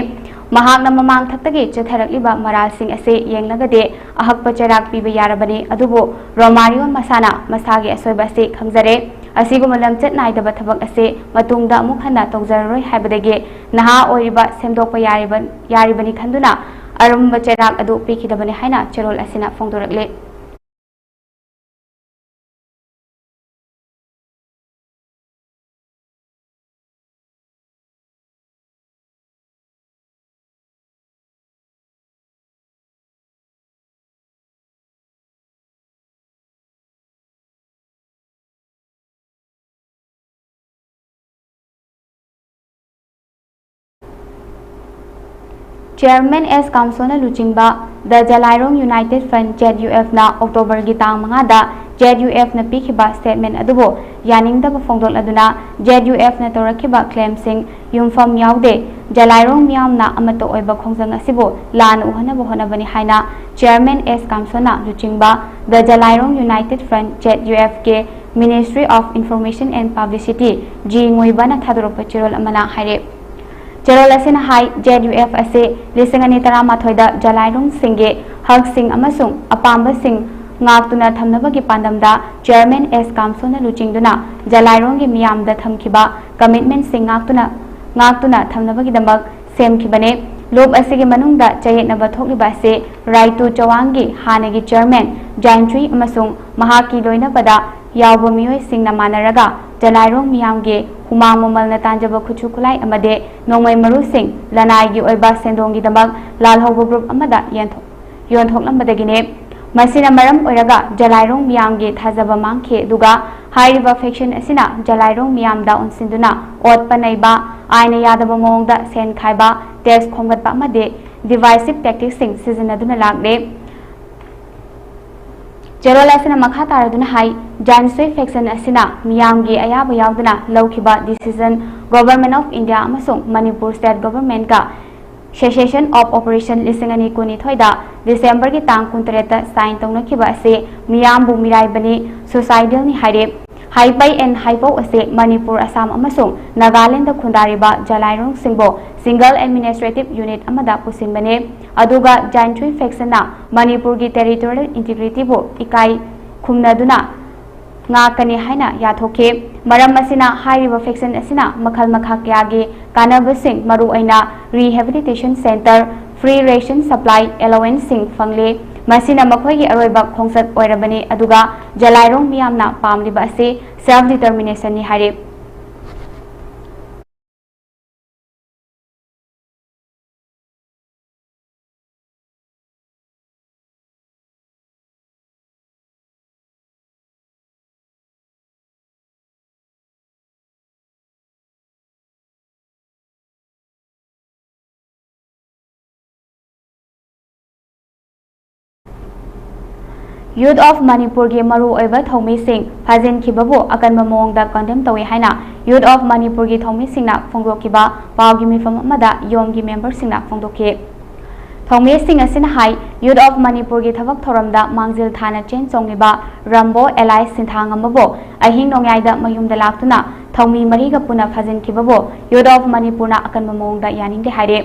ꯃꯍꯥꯛꯅ ꯃꯃꯥꯡꯊꯛꯇꯒꯤ ꯆꯠꯊꯔꯛꯂꯤꯕ ꯃꯔꯥꯜꯁꯤꯡ ꯑꯁꯤ ꯌꯦꯡꯂꯒꯗꯤ ꯑꯍꯛꯄ ꯆꯩꯔꯥꯛ ꯄꯤꯕ ꯌꯥꯔꯕꯅꯤ, ꯑꯗꯨꯕꯨ ꯔꯣꯃꯥꯔꯤꯑꯣ ꯃꯁꯥꯅ ꯃꯁꯥꯒꯤ ꯑꯁꯣꯏꯕ ꯑꯁꯤ ꯈꯪꯖꯔꯦ꯫ ꯑꯁꯤꯒꯨꯝꯕ ꯂꯝꯆꯠ ꯅꯥꯏꯗꯕ ꯊꯕꯛ ꯑꯁꯤ ꯃꯇꯨꯡꯗ ꯑꯃꯨꯛ ꯍꯟꯅ ꯇꯧꯖꯔꯔꯣꯏ ꯍꯥꯏꯕꯗꯒꯤ ꯅꯍꯥ ꯑꯣꯏꯔꯤꯕ ꯁꯦꯝꯗꯣꯛꯄ ꯌꯥꯔꯤꯕ-, ꯌꯥꯔꯤꯕꯅꯤ ꯈꯟꯗꯨꯅ ꯑꯔꯨꯝꯕ ꯆꯩꯔꯥꯛ ꯑꯗꯨ ꯄꯤꯈꯤꯗꯕꯅꯤ ꯍꯥꯏꯅ ꯆꯦꯔꯣꯜ ꯑꯁꯤꯅ ꯐꯣꯡꯗꯣꯔꯛꯂꯤ꯫ Chairman S ꯀꯥꯝꯁꯣꯅ ꯂꯨꯆꯤꯡꯕ The Jalairong United Front, Z U F ꯅ October ꯒꯤ ꯇꯥꯡ ꯃꯉꯥꯗ Z U F ꯅ ꯄꯤꯈꯤꯕ statement ꯑꯗꯨꯕꯨ ꯌꯥꯅꯤꯡꯗꯕ ꯐꯣꯡꯗꯣꯛꯂꯗꯨꯅ, Z U F ꯅ ꯇꯧꯔꯛꯈꯤꯕ claim ꯁꯤꯡ ꯌꯨꯝꯐꯝ ꯌꯥꯎꯗꯦ, ꯖꯂꯥꯏꯔꯣꯡ ꯃꯤꯌꯥꯝꯅ ꯑꯃꯠꯇ ꯑꯣꯏꯕ ꯈꯣꯡꯖꯪ ꯑꯁꯤꯕꯨ ꯂꯥꯟꯅ ꯎꯍꯟꯅꯕ ꯍꯣꯠꯅꯕꯅꯤ ꯍꯥꯏꯅ Chairman S ꯀꯥꯝꯁꯣꯟꯅ ꯂꯨꯆꯤꯡꯕ The Jalairong United Front, Z U F ꯀꯤ Ministry of Information and Publicity, G ꯉꯨꯏꯕꯅ ꯊꯥꯗꯣꯔꯛꯄ ꯆꯦꯔꯣꯜ ꯑꯃꯅ ꯍꯥꯏꯔꯦ꯫ ꯆꯦꯔꯣꯜ ꯑꯁꯤꯅ ꯍꯥꯏ, Z U F ꯑꯁꯤ ꯂꯤꯁꯤꯡ ꯑꯅꯤ ꯇꯔꯥꯃꯥꯊꯣꯏꯗ ꯖꯂꯥꯏꯔꯣꯡꯁꯤꯡꯒꯤ ꯍꯛꯁꯤꯡ ꯑꯃꯁꯨꯡ ꯑꯄꯥꯝꯕꯁꯤꯡ ꯉꯥꯛꯇꯨꯅ ꯊꯝꯅꯕꯒꯤ ꯄꯥꯟꯗꯝꯗ Chairman S ꯀꯥꯝꯁꯣꯟꯅ ꯂꯨꯆꯤꯡꯗꯨꯅ ꯖꯂꯥꯏꯔꯣꯡꯒꯤ ꯃꯤꯌꯥꯝꯗ ꯊꯝꯈꯤꯕ commitment ꯁꯤꯡ ꯉꯥꯛꯇꯨꯅ, ꯉꯥꯛꯇꯨꯅ ꯊꯝꯅꯕꯒꯤꯗꯃꯛ ꯁꯦꯝꯈꯤꯕꯅꯤ꯫ ꯂꯨꯞ ꯑꯁꯤꯒꯤ ꯃꯅꯨꯡꯗ ꯆꯌꯦꯠꯅꯕ ꯊꯣꯛꯂꯤꯕ ꯑꯁꯤ ꯔꯥꯏꯇꯨ ꯆꯋꯥꯡꯒꯤ ꯍꯥꯟꯅꯒꯤ Chairman ꯖꯥꯏꯟꯆꯨꯏ ꯑꯃꯁꯨꯡ ꯃꯍꯥꯛꯀꯤ ꯂꯣꯏꯅꯕꯗ ꯌꯥꯎꯕ ꯃꯤꯑꯣꯏꯁꯤꯡꯅ ꯃꯥꯟꯅꯔꯒ ꯖꯂꯥꯏꯔꯣꯡ ꯃꯤꯌꯥꯝꯒꯤ ꯍꯨꯃꯥꯡ ꯃꯃꯜꯅ ꯇꯥꯟꯖꯕ ꯈꯨꯠꯁꯨ ꯈꯨꯠꯂꯥꯏ ꯑꯃꯗꯤ ꯅꯣꯡꯃꯩ ꯃꯔꯨꯁꯤꯡ ꯂꯅꯥꯏꯒꯤ ꯑꯣꯏꯕ ꯁꯦꯟꯗꯣꯡꯒꯤꯗꯃꯛ ꯂꯥꯜꯍꯧꯕ group ꯑꯃꯗ ꯌꯦꯟꯊꯣꯛ-, ꯌꯣꯟꯊꯣꯛꯂꯝꯕꯗꯒꯤꯅꯤ꯫ ꯃꯁꯤꯅ ꯃꯔꯝ ꯑꯣꯏꯔꯒ ꯖꯂꯥꯏꯔꯣꯡ ꯃꯤꯌꯥꯝꯒꯤ ꯊꯥꯖꯕ ꯃꯥꯡꯈꯤ, ꯑꯗꯨꯒ ꯍꯥꯏꯔꯤꯕ faction ꯑꯁꯤꯅ ꯖꯂꯥꯏꯔꯣꯡ ꯃꯤꯌꯥꯝꯗ ꯑꯣꯟꯁꯤꯟꯗꯨꯅ ꯑꯣꯠꯄ ꯅꯩꯕ, ꯑꯥꯏꯟꯅ ꯌꯥꯗꯕ ꯃꯑꯣꯡꯗ ꯁꯦꯟ ꯈꯥꯏꯕ, tax ꯈꯣꯝꯒꯠꯄ ꯑꯃꯗꯤ divisive tactics ꯁꯤꯡ ꯁꯤꯖꯤꯟꯅꯗꯨꯅ ꯂꯥꯛꯂꯤ꯫ ꯆꯦꯔꯣꯜ ꯑꯁꯤꯅ ꯃꯈꯥ ꯇꯥꯔꯗꯨꯅ ꯍꯥꯏ, ꯖꯥꯟꯁꯨꯏ faction ꯑꯁꯤꯅ ꯃꯤꯌꯥꯝꯒꯤ ꯑꯌꯥꯕ ꯌꯥꯎꯗꯅ ꯂꯧꯈꯤꯕ decision, Government of India ꯑꯃꯁꯨꯡ ꯃꯅꯤꯄꯨꯔ State Government ꯀ Cessation of Operation ꯂꯤꯁꯤꯡ ꯑꯅꯤ ꯀꯨꯟꯅꯤꯊꯣꯏꯗ December ꯒꯤ ꯇꯥꯡ ꯀꯨꯟꯇꯔꯦꯠꯇ sign ꯇꯧꯅꯈꯤꯕ ꯑꯁꯤ ꯃꯤꯌꯥꯝꯕꯨ ꯃꯤꯔꯥꯏꯕꯅꯤ, suicidal ꯅꯤ ꯍꯥꯏꯔꯦ꯫ ꯍꯥꯏꯄꯩ and ꯍꯥꯏꯄꯧ ꯑꯁꯤ ꯃꯅꯤꯄꯨꯔ, ꯑꯁꯥꯝ ꯑꯃꯁꯨꯡ ꯅꯥꯒꯥꯂꯦꯟꯗ ꯈꯨꯟꯗꯥꯔꯤꯕ ꯖꯂꯥꯏꯔꯣꯡꯁꯤꯡꯕꯨ single administrative unit ꯑꯃꯗ ꯄꯨꯁꯤꯟꯕꯅꯤ꯫ ꯑꯗꯨꯒ ꯖꯥꯟꯁꯨꯏ faction ꯅ ꯃꯅꯤꯄꯨꯔꯒꯤ territorial integrity ꯕꯨ ꯏꯀꯥꯏ ꯈꯨꯝꯅꯗꯨꯅ ꯉꯥꯛꯀꯅꯤ ꯍꯥꯏꯅ ꯌꯥꯊꯣꯛꯈꯤ꯫ ꯃꯔꯝ ꯑꯁꯤꯅ ꯍꯥꯏꯔꯤꯕ faction ꯑꯁꯤꯅ ꯃꯈꯜ ꯃꯈꯥ ꯀꯌꯥꯒꯤ ꯀꯥꯟꯅꯕꯁꯤꯡ, ꯃꯔꯨꯑꯣꯏꯅ rehabilitation center, free ration supply, allowance ꯁꯤꯡ ꯐꯪꯂꯤ꯫ ꯃꯁꯤꯅ ꯃꯈꯣꯏꯒꯤ ꯑꯔꯣꯏꯕ ꯈꯣꯡꯆꯠ ꯑꯣꯏꯔꯕꯅꯤ, ꯑꯗꯨꯒ ꯖꯂꯥꯏꯔꯣꯡ ꯃꯤꯌꯥꯝꯅ ꯄꯥꯝꯂꯤꯕ ꯑꯁꯤ self determination ꯅꯤ ꯍꯥꯏꯔꯤ꯫ Youth of Manipurꯒꯤ ꯃꯔꯨꯑꯣꯏꯕ ꯊꯧꯃꯤꯁꯤꯡ ꯐꯥꯖꯤꯟꯈꯤꯕꯕꯨ ꯑꯀꯟꯕ ꯃꯑꯣꯡꯗ condemn ꯇꯧꯏ ꯍꯥꯏꯅ Youth of Manipurꯒꯤ ꯊꯧꯃꯤꯁꯤꯡꯅ ꯐꯣꯡꯗꯣꯛꯈꯤꯕ ꯄꯥꯎꯒꯤ ꯃꯤꯐꯝ ꯑꯃꯗ ꯌꯣꯝꯒꯤ memberꯁꯤꯡꯅ ꯐꯣꯡꯗꯣꯛꯈꯤ꯫ ꯊꯧꯃꯤꯁꯤꯡ ꯑꯁꯤꯅ ꯍꯥꯏ, Youth of Manipurꯒꯤ ꯊꯕꯛ ꯊꯧꯔꯝꯗ ꯃꯥꯡꯖꯤꯜ ꯊꯥꯅ ꯆꯦꯟ ꯆꯣꯡꯂꯤꯕ ꯔꯝꯕꯣ alias ꯁꯤꯟꯊꯥꯉꯝꯕꯕꯨ ꯑꯍꯤꯡ ꯅꯣꯡꯌꯥꯏꯗ ꯃꯌꯨꯝꯗ ꯂꯥꯛꯇꯨꯅ ꯊꯧꯃꯤ ꯃꯔꯤꯒ ꯄꯨꯟꯅ ꯐꯥꯖꯤꯟꯈꯤꯕꯕꯨ Youth of Manipurꯅ ꯑꯀꯟꯕ ꯃꯑꯣꯡꯗ ꯌꯥꯅꯤꯡꯗꯦ ꯍꯥꯏꯔꯤ꯫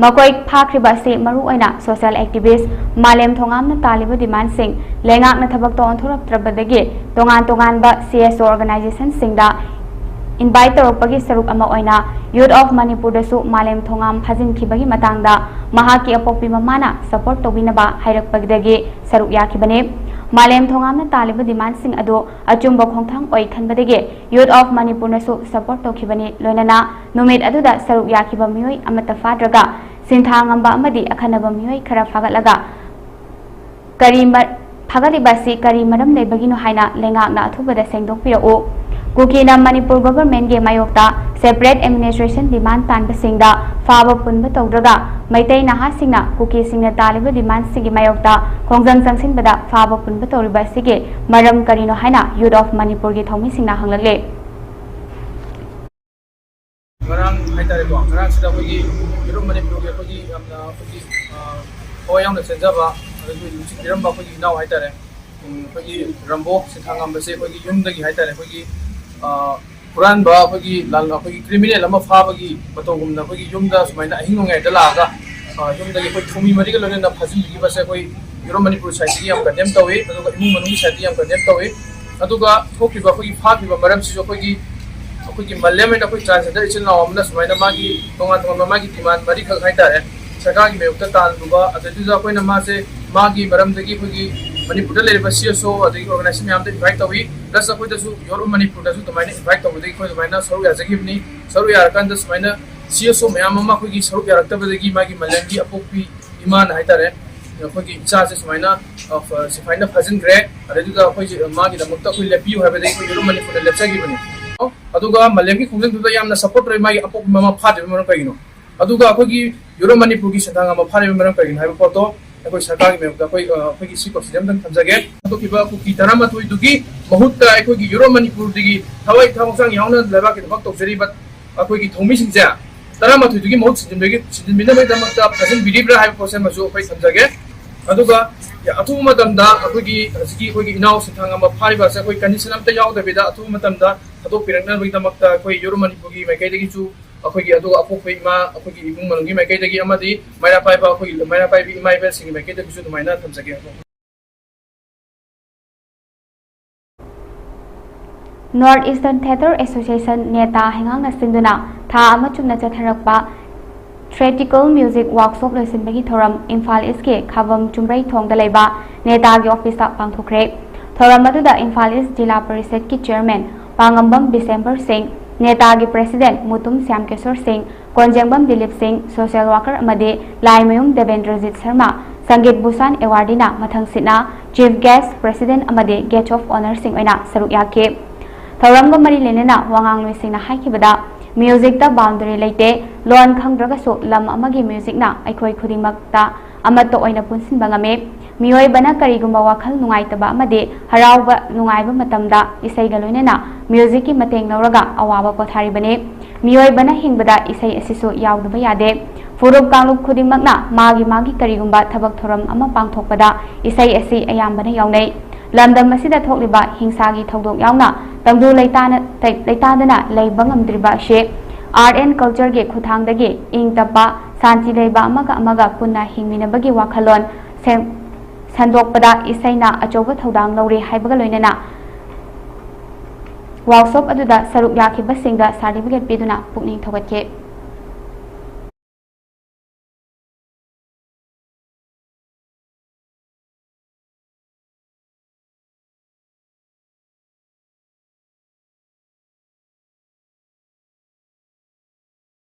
ꯃꯈꯣꯏ ꯐꯥꯈ꯭ꯔꯤꯕ ꯑꯁꯤ ꯃꯔꯨꯑꯣꯏꯅ social activist ꯃꯥꯂꯦꯝ ꯊꯣꯉꯥꯝꯅ ꯇꯥꯜꯂꯤꯕ demandꯁꯤꯡ ꯂꯩꯉꯥꯛꯅ ꯊꯕꯛꯇ ꯑꯣꯟꯊꯣꯔꯛꯇ꯭ꯔꯕꯗꯒꯤ ꯇꯣꯉꯥꯟ ꯇꯣꯉꯥꯟꯕ C S O organizationꯁꯤꯡꯗ invite ꯇꯧꯔꯛꯄꯒꯤ ꯁꯔꯨꯛ ꯑꯃ ꯑꯣꯏꯅ Youth of Manipurꯗꯁꯨ ꯃꯥꯂꯦꯝ ꯊꯣꯉꯥꯝ ꯐꯥꯖꯤꯟꯈꯤꯕꯒꯤ ꯃꯇꯥꯡꯗ ꯃꯍꯥꯛꯀꯤ ꯑꯄꯣꯛꯄꯤ ꯃꯃꯥꯅ support ꯇꯧꯕꯤꯅꯕ ꯍꯥꯏꯔꯛꯄꯗꯒꯤ ꯁꯔꯨꯛ ꯌꯥꯈꯤꯕꯅꯤ꯫ ꯃꯥꯂꯦꯝ ꯊꯣꯉꯥꯝꯅ ꯇꯥꯜꯂꯤꯕ demandꯁꯤꯡ ꯑꯗꯨ ꯑꯆꯨꯝꯕ ꯈꯣꯡꯊꯥꯡ ꯑꯣꯏ ꯈꯟꯕꯗꯒꯤ Youth of Manipurꯅꯁꯨ support ꯇꯧꯈꯤꯕꯅꯤ꯫ ꯂꯣꯏꯅꯅ ꯅꯨꯃꯤꯠ ꯑꯗꯨꯗ ꯁꯔꯨꯛ ꯌꯥꯈꯤꯕ ꯃꯤꯑꯣꯏ ꯑꯃꯠꯇ ꯐꯥꯗ꯭ꯔꯒ ꯁꯤꯟꯊꯥꯉꯝꯕ ꯑꯃꯗꯤ ꯑꯈꯟꯅꯕ ꯃꯤꯑꯣꯏ ꯈꯔ ꯐꯥꯒꯠꯂꯒ ꯀꯔꯤ ꯃ-, ꯐꯥꯒꯠꯂꯤꯕ ꯑꯁꯤ ꯀꯔꯤ ꯃꯔꯝ ꯂꯩꯕꯒꯤꯅꯣ ꯍꯥꯏꯅ ꯂꯩꯉꯥꯛꯅ ꯑꯊꯨꯕꯗ ꯁꯦꯡꯗꯣꯛꯄꯤꯔꯛꯎ꯫ ꯀꯨꯀꯤꯅ ꯃꯅꯤꯄꯨꯔ governmentꯒꯤ ꯃꯥꯌꯣꯛꯇ separate administration demand ꯇꯥꯟꯕꯁꯤꯡꯗ ꯐꯥꯕ ꯄꯨꯟꯕ ꯇꯧꯗ꯭ꯔꯒ ꯃꯩꯇꯩ ꯅꯍꯥꯁꯤꯡꯅ ꯀꯨꯀꯤꯁꯤꯡꯅ ꯇꯥꯜꯂꯤꯕ demandꯁꯤꯡꯒꯤ ꯃꯥꯌꯣꯛꯇ ꯈꯣꯡꯖꯪ ꯆꯪꯁꯤꯟꯕꯗ ꯐꯥꯕ ꯄꯨꯟꯕ ꯇꯧꯔꯤꯕ ꯑꯁꯤꯒꯤ ꯃꯔꯝ ꯀꯔꯤꯅꯣ ꯍꯥꯏꯅ Youth of Manipurꯒꯤ ꯊꯧꯃꯤꯁꯤꯡꯅ ꯍꯪꯂꯛꯂꯤ꯫ ꯉꯔꯥꯡ ꯍꯥꯏꯇꯥꯔꯦꯀꯣ, ꯉꯔꯥꯡꯁꯤꯗ ꯑꯩꯈꯣꯏꯒꯤ Youth of Manipurꯒꯤ ꯑꯩꯈꯣꯏꯒꯤ ꯌꯥꯝꯅ ꯑꯩꯈꯣꯏꯒꯤ, ꯑ, ꯊꯋꯥꯏ ꯌꯥꯎꯅ ꯆꯦꯟꯖꯕ, ꯑꯗꯒꯤ ꯅꯨꯡꯁꯤꯕꯤꯔꯝꯕ ꯑꯩꯈꯣꯏꯒꯤ ꯏꯅꯥꯎ ꯍꯥꯏꯇꯥꯔꯦ, ꯎꯝ, ꯑꯩꯈꯣꯏꯒꯤ ꯔꯝꯕꯣ ꯁꯤꯟꯊꯥꯉꯝꯕꯁꯦ ꯑꯩꯈꯣꯏꯒꯤ ꯌꯨꯝꯗꯒꯤ ꯍꯥꯏꯇꯥꯔꯦ, ꯑꯩꯈꯣꯏꯒꯤ, ꯑ, ꯍꯨꯔꯥꯟꯕ ꯑꯩꯈꯣꯏꯒꯤ ꯂꯥꯟ-, ꯑꯩꯈꯣꯏꯒꯤ criminal ꯑꯃ ꯐꯥꯕꯒꯤ ꯃꯇꯧꯒꯨꯝꯅ ꯑꯩꯈꯣꯏꯒꯤ ꯌꯨꯝꯗ ꯁꯨꯃꯥꯏꯅ ꯑꯍꯤꯡ ꯅꯣꯡꯌꯥꯏꯗ ꯂꯥꯛꯑꯒ, ꯑ, ꯌꯨꯝꯗꯒꯤ ꯑꯩꯈꯣꯏ ꯊꯧꯃꯤ ꯃꯔꯤꯒ ꯂꯣꯏꯅꯅ ꯐꯥꯖꯤꯟꯕꯤꯈꯤꯕꯁꯦ ꯑꯩꯈꯣꯏ Youth of Manipur sideꯇꯒꯤ ꯌꯥꯝ condemn ꯇꯧꯏ, ꯑꯗꯨꯒ ꯏꯃꯨꯡ ꯃꯅꯨꯡꯒꯤ sideꯇꯒꯤ ꯌꯥꯝ condemn ꯇꯧꯏ꯫ ꯑꯗꯨꯒ ꯊꯣꯛꯈꯤꯕ ꯑꯩꯈꯣꯏꯒꯤ ꯐꯥꯈꯤꯕ ꯃꯔꯝꯁꯤꯁꯨ ꯑꯩꯈꯣꯏꯒꯤ, ꯑꯩꯈꯣꯏꯒꯤ ꯃꯥꯂꯦꯝ ꯍꯥꯏꯅ ꯑꯩꯈꯣꯏ transgender ꯏꯆꯤꯜ ꯏꯅꯥꯎ ꯑꯃꯅ ꯁꯨꯃꯥꯏꯅ ꯃꯥꯒꯤ ꯇꯣꯉꯥꯟ ꯇꯣꯉꯥꯟꯕ ꯃꯥꯒꯤ demand ꯃꯔꯤꯈꯛ ꯍꯥꯏꯇꯥꯔꯦ, ꯁꯔꯀꯥꯔꯒꯤ ꯃꯥꯌꯣꯛꯇ ꯇꯥꯜꯂꯨꯕ, ꯑꯗꯨꯗꯨꯗ ꯑꯩꯈꯣꯏꯅ ꯃꯥꯁꯦ ꯃꯥꯒꯤ ꯃꯔꯝꯗꯒꯤ ꯑꯩꯈꯣꯏꯒꯤ ꯃꯅꯤꯄꯨꯔꯗ ꯂꯩꯔꯤꯕ C S O ꯑꯗꯒꯤ organization ꯃꯌꯥꯝꯗ invite ꯇꯧꯏ, plus ꯑꯩꯈꯣꯏꯗꯁꯨ Youth of Manipurꯗꯁꯨ ꯑꯗꯨꯃꯥꯏꯅ invite ꯇꯧꯕꯗꯒꯤ ꯑꯩꯈꯣꯏ ꯑꯗꯨꯃꯥꯏꯅ ꯁꯔꯨꯛ ꯌꯥꯖꯈꯤꯕꯅꯤ꯫ ꯁꯔꯨꯛ ꯌꯥꯔꯀꯥꯟꯗ ꯁꯨꯃꯥꯏꯅ C S O ꯃꯌꯥꯝ ꯑꯃ ꯑꯩꯈꯣꯏꯒꯤ ꯁꯔꯨꯛ ꯌꯥꯔꯛꯇꯕꯗꯒꯤ ꯃꯥꯒꯤ ꯃꯥꯂꯦꯝꯒꯤ ꯑꯄꯣꯛꯄꯤ ꯏꯃꯥꯅ ꯍꯥꯏꯇꯥꯔꯦ, ꯑꯩꯈꯣꯏꯒꯤ ꯏꯆꯥꯁꯦ ꯁꯨꯃꯥꯏꯅ, ꯑ, ꯐ-, ꯁꯤꯐꯥꯏꯅ ꯐꯥꯖꯤꯟꯈ꯭ꯔꯦ, ꯑꯗꯨꯗꯨꯗ ꯑꯩꯈꯣꯏꯁꯦ ꯃꯥꯒꯤꯗꯃꯛꯇ ꯑꯩꯈꯣꯏ ꯂꯦꯞꯄꯤꯌꯨ ꯍꯥꯏꯕꯗꯒꯤ ꯑꯩꯈꯣꯏ Youth of Manipurꯅ ꯂꯦꯞꯆꯈꯤꯕꯅꯤ꯫ ꯑꯗꯨꯒ ꯃꯥꯂꯦꯝꯒꯤ ꯈꯣꯡꯖꯪꯗꯨꯗ ꯌꯥꯝꯅ support ꯇꯧꯔꯤ ꯃꯥꯒꯤ ꯑꯄꯣꯛꯄ ꯃꯃꯥ ꯐꯥꯗ꯭ꯔꯤꯕ ꯃꯔꯝ ꯀꯩꯒꯤꯅꯣ? ꯑꯗꯨꯒ ꯑꯩꯈꯣꯏꯒꯤ Youth of Manipurꯒꯤ ꯁꯤꯟꯊꯥꯉꯝꯕ ꯐꯥꯔꯤꯕ ꯃꯔꯝ ꯀꯩꯒꯤꯅꯣ ꯍꯥꯏꯕ ꯄꯣꯠꯇꯣ ꯑꯩꯈꯣꯏ ꯁꯔꯀꯥꯔꯒꯤ ꯃꯥꯌꯣꯛꯇ ꯑꯩꯈꯣꯏ, ꯑ, ꯑꯩꯈꯣꯏꯒꯤ ꯁꯤ ꯀꯣꯛꯁꯤꯗ ꯑꯝꯇꯪ ꯊꯝꯖꯒꯦ꯫ ꯍꯧꯗꯣꯛꯈꯤꯕ ꯀꯨꯀꯤ ꯇꯔꯥꯃꯥꯊꯣꯏꯗꯨꯒꯤ ꯃꯍꯨꯠꯇ ꯑꯩꯈꯣꯏꯒꯤ ꯌꯨꯔꯣꯞ ꯃꯅꯤꯄꯨꯔꯗꯒꯤ ꯊꯋꯥꯏ ꯊꯋꯥꯏ ꯍꯛꯆꯥꯡ ꯌꯥꯎꯅ ꯂꯩꯕꯥꯛꯀꯤꯗꯃꯛ ꯇꯧꯖꯔꯤꯕ ꯑꯩꯈꯣꯏꯒꯤ ꯊꯧꯃꯤꯁꯤꯡꯁꯦ ꯇꯔꯥꯃꯥꯊꯣꯏꯗꯨꯒꯤ ꯃꯍꯨꯠ ꯁꯤꯟꯖꯤꯟꯕꯒꯤ, ꯁꯤꯟꯖꯤꯟꯕꯤꯅꯕꯒꯤꯗꯃꯛꯇ ꯊꯥꯖꯤꯟꯕꯤꯔꯤꯕ꯭ꯔꯥ ꯍꯥꯏꯕ ꯄꯣꯠꯁꯦ ꯑꯃꯁꯨ ꯑꯩꯈꯣꯏ ꯊꯝꯖꯒꯦ꯫ ꯑꯗꯨꯒ ꯑꯊꯨꯕ ꯃꯇꯝꯗ ꯑꯩꯈꯣꯏꯒꯤ ꯍꯧꯖꯤꯛꯀꯤ ꯑꯩꯈꯣꯏꯒꯤ ꯏꯅꯥꯎ ꯁꯤꯟꯊꯥꯡ ꯑꯃ ꯐꯥꯔꯤꯕ ꯑꯁꯦ ꯑꯩꯈꯣꯏ ꯀꯟꯗꯤꯁꯟ ꯑꯝꯇ ꯌꯥꯎꯗꯕꯤꯗ ꯑꯊꯨꯕ ꯃꯇꯝꯗ ꯊꯥꯗꯣꯛꯄꯤꯔꯛꯅꯕꯒꯤꯗꯃꯛꯇ ꯑꯩꯈꯣꯏ ꯌꯨꯔꯣꯞ ꯃꯅꯤꯄꯨꯔꯒꯤ ꯃꯥꯏꯀꯩꯗꯒꯤꯁꯨ ꯑꯩꯈꯣꯏꯒꯤ ꯑꯗꯨꯒ ꯑꯄꯣꯛꯄ ꯏꯃꯥ, ꯑꯩꯈꯣꯏꯒꯤ ꯏꯃꯨꯡ ꯃꯅꯨꯡꯒꯤ ꯃꯥꯏꯀꯩꯗꯒꯤ ꯑꯃꯗꯤ ꯃꯩꯔꯥ ꯄꯥꯏꯕ ꯑꯩꯈꯣꯏꯒꯤ ꯃꯩꯔꯥ ꯄꯥꯏꯕꯤ ꯏꯃꯥ ꯏꯕꯦꯜꯁꯤꯡꯒꯤ ꯃꯥꯏꯀꯩꯗꯒꯤꯁꯨ ꯑꯗꯨꯃꯥꯏꯅ ꯊꯝꯖꯒꯦ꯫ North Eastern Theatre Association, ꯅꯦꯇꯥ ꯍꯩꯉꯥꯡꯅ ꯁꯤꯟꯗꯨꯅ ꯊꯥ ꯑꯃ ꯆꯨꯞꯅ ꯆꯠꯊꯔꯛꯄ Theatrical Music Workshop ꯂꯣꯏꯁꯤꯟꯕꯒꯤ ꯊꯧꯔꯝ ꯏꯝꯐꯥꯜ ꯏꯁꯀꯤ ꯈꯥꯕꯝ ꯆꯨꯝꯕ꯭ꯔꯩꯊꯣꯡꯗ ꯂꯩꯕ ꯅꯦꯇꯥꯒꯤ ꯑꯣꯐꯤꯁꯇ ꯄꯥꯡꯊꯣꯛꯈ꯭ꯔꯦ꯫ ꯊꯧꯔꯝ ꯑꯗꯨꯗ ꯏꯝꯐꯥꯜ ꯏꯁ ꯖꯤꯂꯥ ꯄꯔꯤꯁꯠꯀꯤ ꯆꯤꯌꯔꯃꯦꯟ ꯄꯥꯉꯝꯕꯝ ꯗꯤꯁꯦꯝꯕꯔ ꯁꯤꯡ, ꯅꯦꯇꯥꯒꯤ ꯄ꯭ꯔꯦꯁꯤꯗꯦꯟ ꯃꯨꯇꯨꯝ ꯁ꯭ꯌꯥꯝꯀꯦꯁꯣꯔ ꯁꯤꯡ, ꯀꯣꯟꯖꯦꯡꯕꯝ ꯗꯤꯂꯤꯞ ꯁꯤꯡ, ꯁꯣꯁꯤꯌꯦꯜ ꯋꯥꯀꯔ ꯑꯃꯗꯤ ꯂꯥꯏꯃꯌꯨꯝ ꯗꯦꯕꯦꯟꯗ꯭ꯔꯖꯤꯠ ꯁꯔꯃ, ꯁꯪꯒꯤꯠ ꯚꯨꯁꯥꯟ ꯑꯦꯋꯥꯔꯗꯤꯅ ꯃꯊꯪꯁꯤꯠꯅ ꯆꯤꯐ ꯒꯦꯁ꯭ꯠ, ꯄ꯭ꯔꯦꯁꯤꯗꯦꯟꯠ ꯑꯃꯗꯤ ꯒꯦꯁ꯭ꯠ ꯑꯣꯐ ꯑꯣꯅꯔꯁꯤꯡ ꯑꯣꯏꯅ ꯁꯔꯨꯛ ꯌꯥꯈꯤ꯫ ꯊꯧꯔꯝꯒ ꯃꯔꯤ ꯂꯩꯅꯅ ꯋꯥꯉꯥꯡꯂꯣꯏꯁꯤꯡꯅ ꯍꯥꯏꯈꯤꯕꯗ, ꯃ꯭ꯌꯨꯖꯤꯛꯇ ꯕꯥꯎꯟꯗꯔꯤ ꯂꯩꯇꯦ, ꯂꯣꯟ ꯈꯪꯗ꯭ꯔꯒꯁꯨ ꯂꯝ ꯑꯃꯒꯤ ꯃ꯭ꯌꯨꯖꯤꯛꯅ ꯑꯩꯈꯣꯏ ꯈꯨꯗꯤꯡꯃꯛꯇ ꯑꯃꯠꯇ ꯑꯣꯏꯅ ꯄꯨꯟꯁꯤꯟꯕ ꯉꯝꯃꯤ꯫ ꯃꯤꯑꯣꯏꯕꯅ ꯀꯔꯤꯒꯨꯝꯕ ꯋꯥꯈꯜ ꯅꯨꯡꯉꯥꯏꯇꯕ ꯑꯃꯗꯤ ꯍꯔꯥꯎꯕ ꯅꯨꯡꯉꯥꯏꯕ ꯃꯇꯝꯗ ꯏꯁꯩꯒ ꯂꯣꯏꯅꯅ ꯃ꯭ꯌꯨꯖꯤꯛꯀꯤ ꯃꯇꯦꯡ ꯂꯧꯔꯒ ꯑꯋꯥꯕ ꯄꯣꯊꯥꯔꯤꯕꯅꯤ꯫ ꯃꯤꯑꯣꯏꯕꯅ ꯍꯤꯡꯕꯗ ꯏꯁꯩ ꯑꯁꯤꯁꯨ ꯌꯥꯎꯗꯕ ꯌꯥꯗꯦ꯫ ꯐꯨꯔꯨꯞ ꯀꯥꯡꯂꯨꯞ ꯈꯨꯗꯤꯡꯃꯛꯅ ꯃꯥꯒꯤ ꯃꯥꯒꯤ ꯀꯔꯤꯒꯨꯝꯕ ꯊꯕꯛ ꯊꯧꯔꯝ ꯑꯃ ꯄꯥꯡꯊꯣꯛꯄꯗ ꯏꯁꯩ ꯑꯁꯤ ꯑꯌꯥꯝꯕꯅ ꯌꯥꯎꯅꯩ꯫ ꯂꯝꯗꯝ ꯑꯁꯤꯗ ꯊꯣꯛꯂꯤꯕ ꯍꯤꯡꯁꯥꯒꯤ ꯊꯧꯗꯣꯛ ꯌꯥꯎꯅ ꯇꯪꯗꯨ ꯂꯩꯇꯥꯅ-, ꯂꯩꯇꯥꯗꯅ ꯂꯩꯕ ꯉꯝꯗ꯭ꯔꯤꯕ ꯑꯁꯤ ꯑꯥꯔꯠ ꯑꯦꯟ ꯀꯜꯆꯔꯒꯤ ꯈꯨꯠꯊꯥꯡꯗꯒꯤ ꯏꯪ ꯇꯞꯄ, ꯁꯥꯟꯇꯤ ꯂꯩꯕ, ꯑꯃꯒ ꯑꯃꯒ ꯄꯨꯟꯅ ꯍꯤꯡꯃꯤꯟꯅꯕꯒꯤ ꯋꯥꯈꯜꯂꯣꯟ ꯁꯦꯝ-, ꯁꯟꯗꯣꯛꯄꯗ ꯏꯁꯩꯅ ꯑꯆꯧꯕ ꯊꯧꯗꯥꯡ ꯂꯧꯔꯤ ꯍꯥꯏꯕꯒ ꯂꯣꯏꯅꯅ ꯋꯥꯔꯛꯁꯣꯞ ꯑꯗꯨꯗ ꯁꯔꯨꯛ ꯌꯥꯈꯤꯕꯁꯤꯡꯗ ꯁꯥꯔꯇꯤꯐꯤꯀꯦꯠ ꯄꯤꯗꯨꯅ ꯄꯨꯛꯅꯤꯡ ꯊꯧꯒꯠꯈꯤ꯫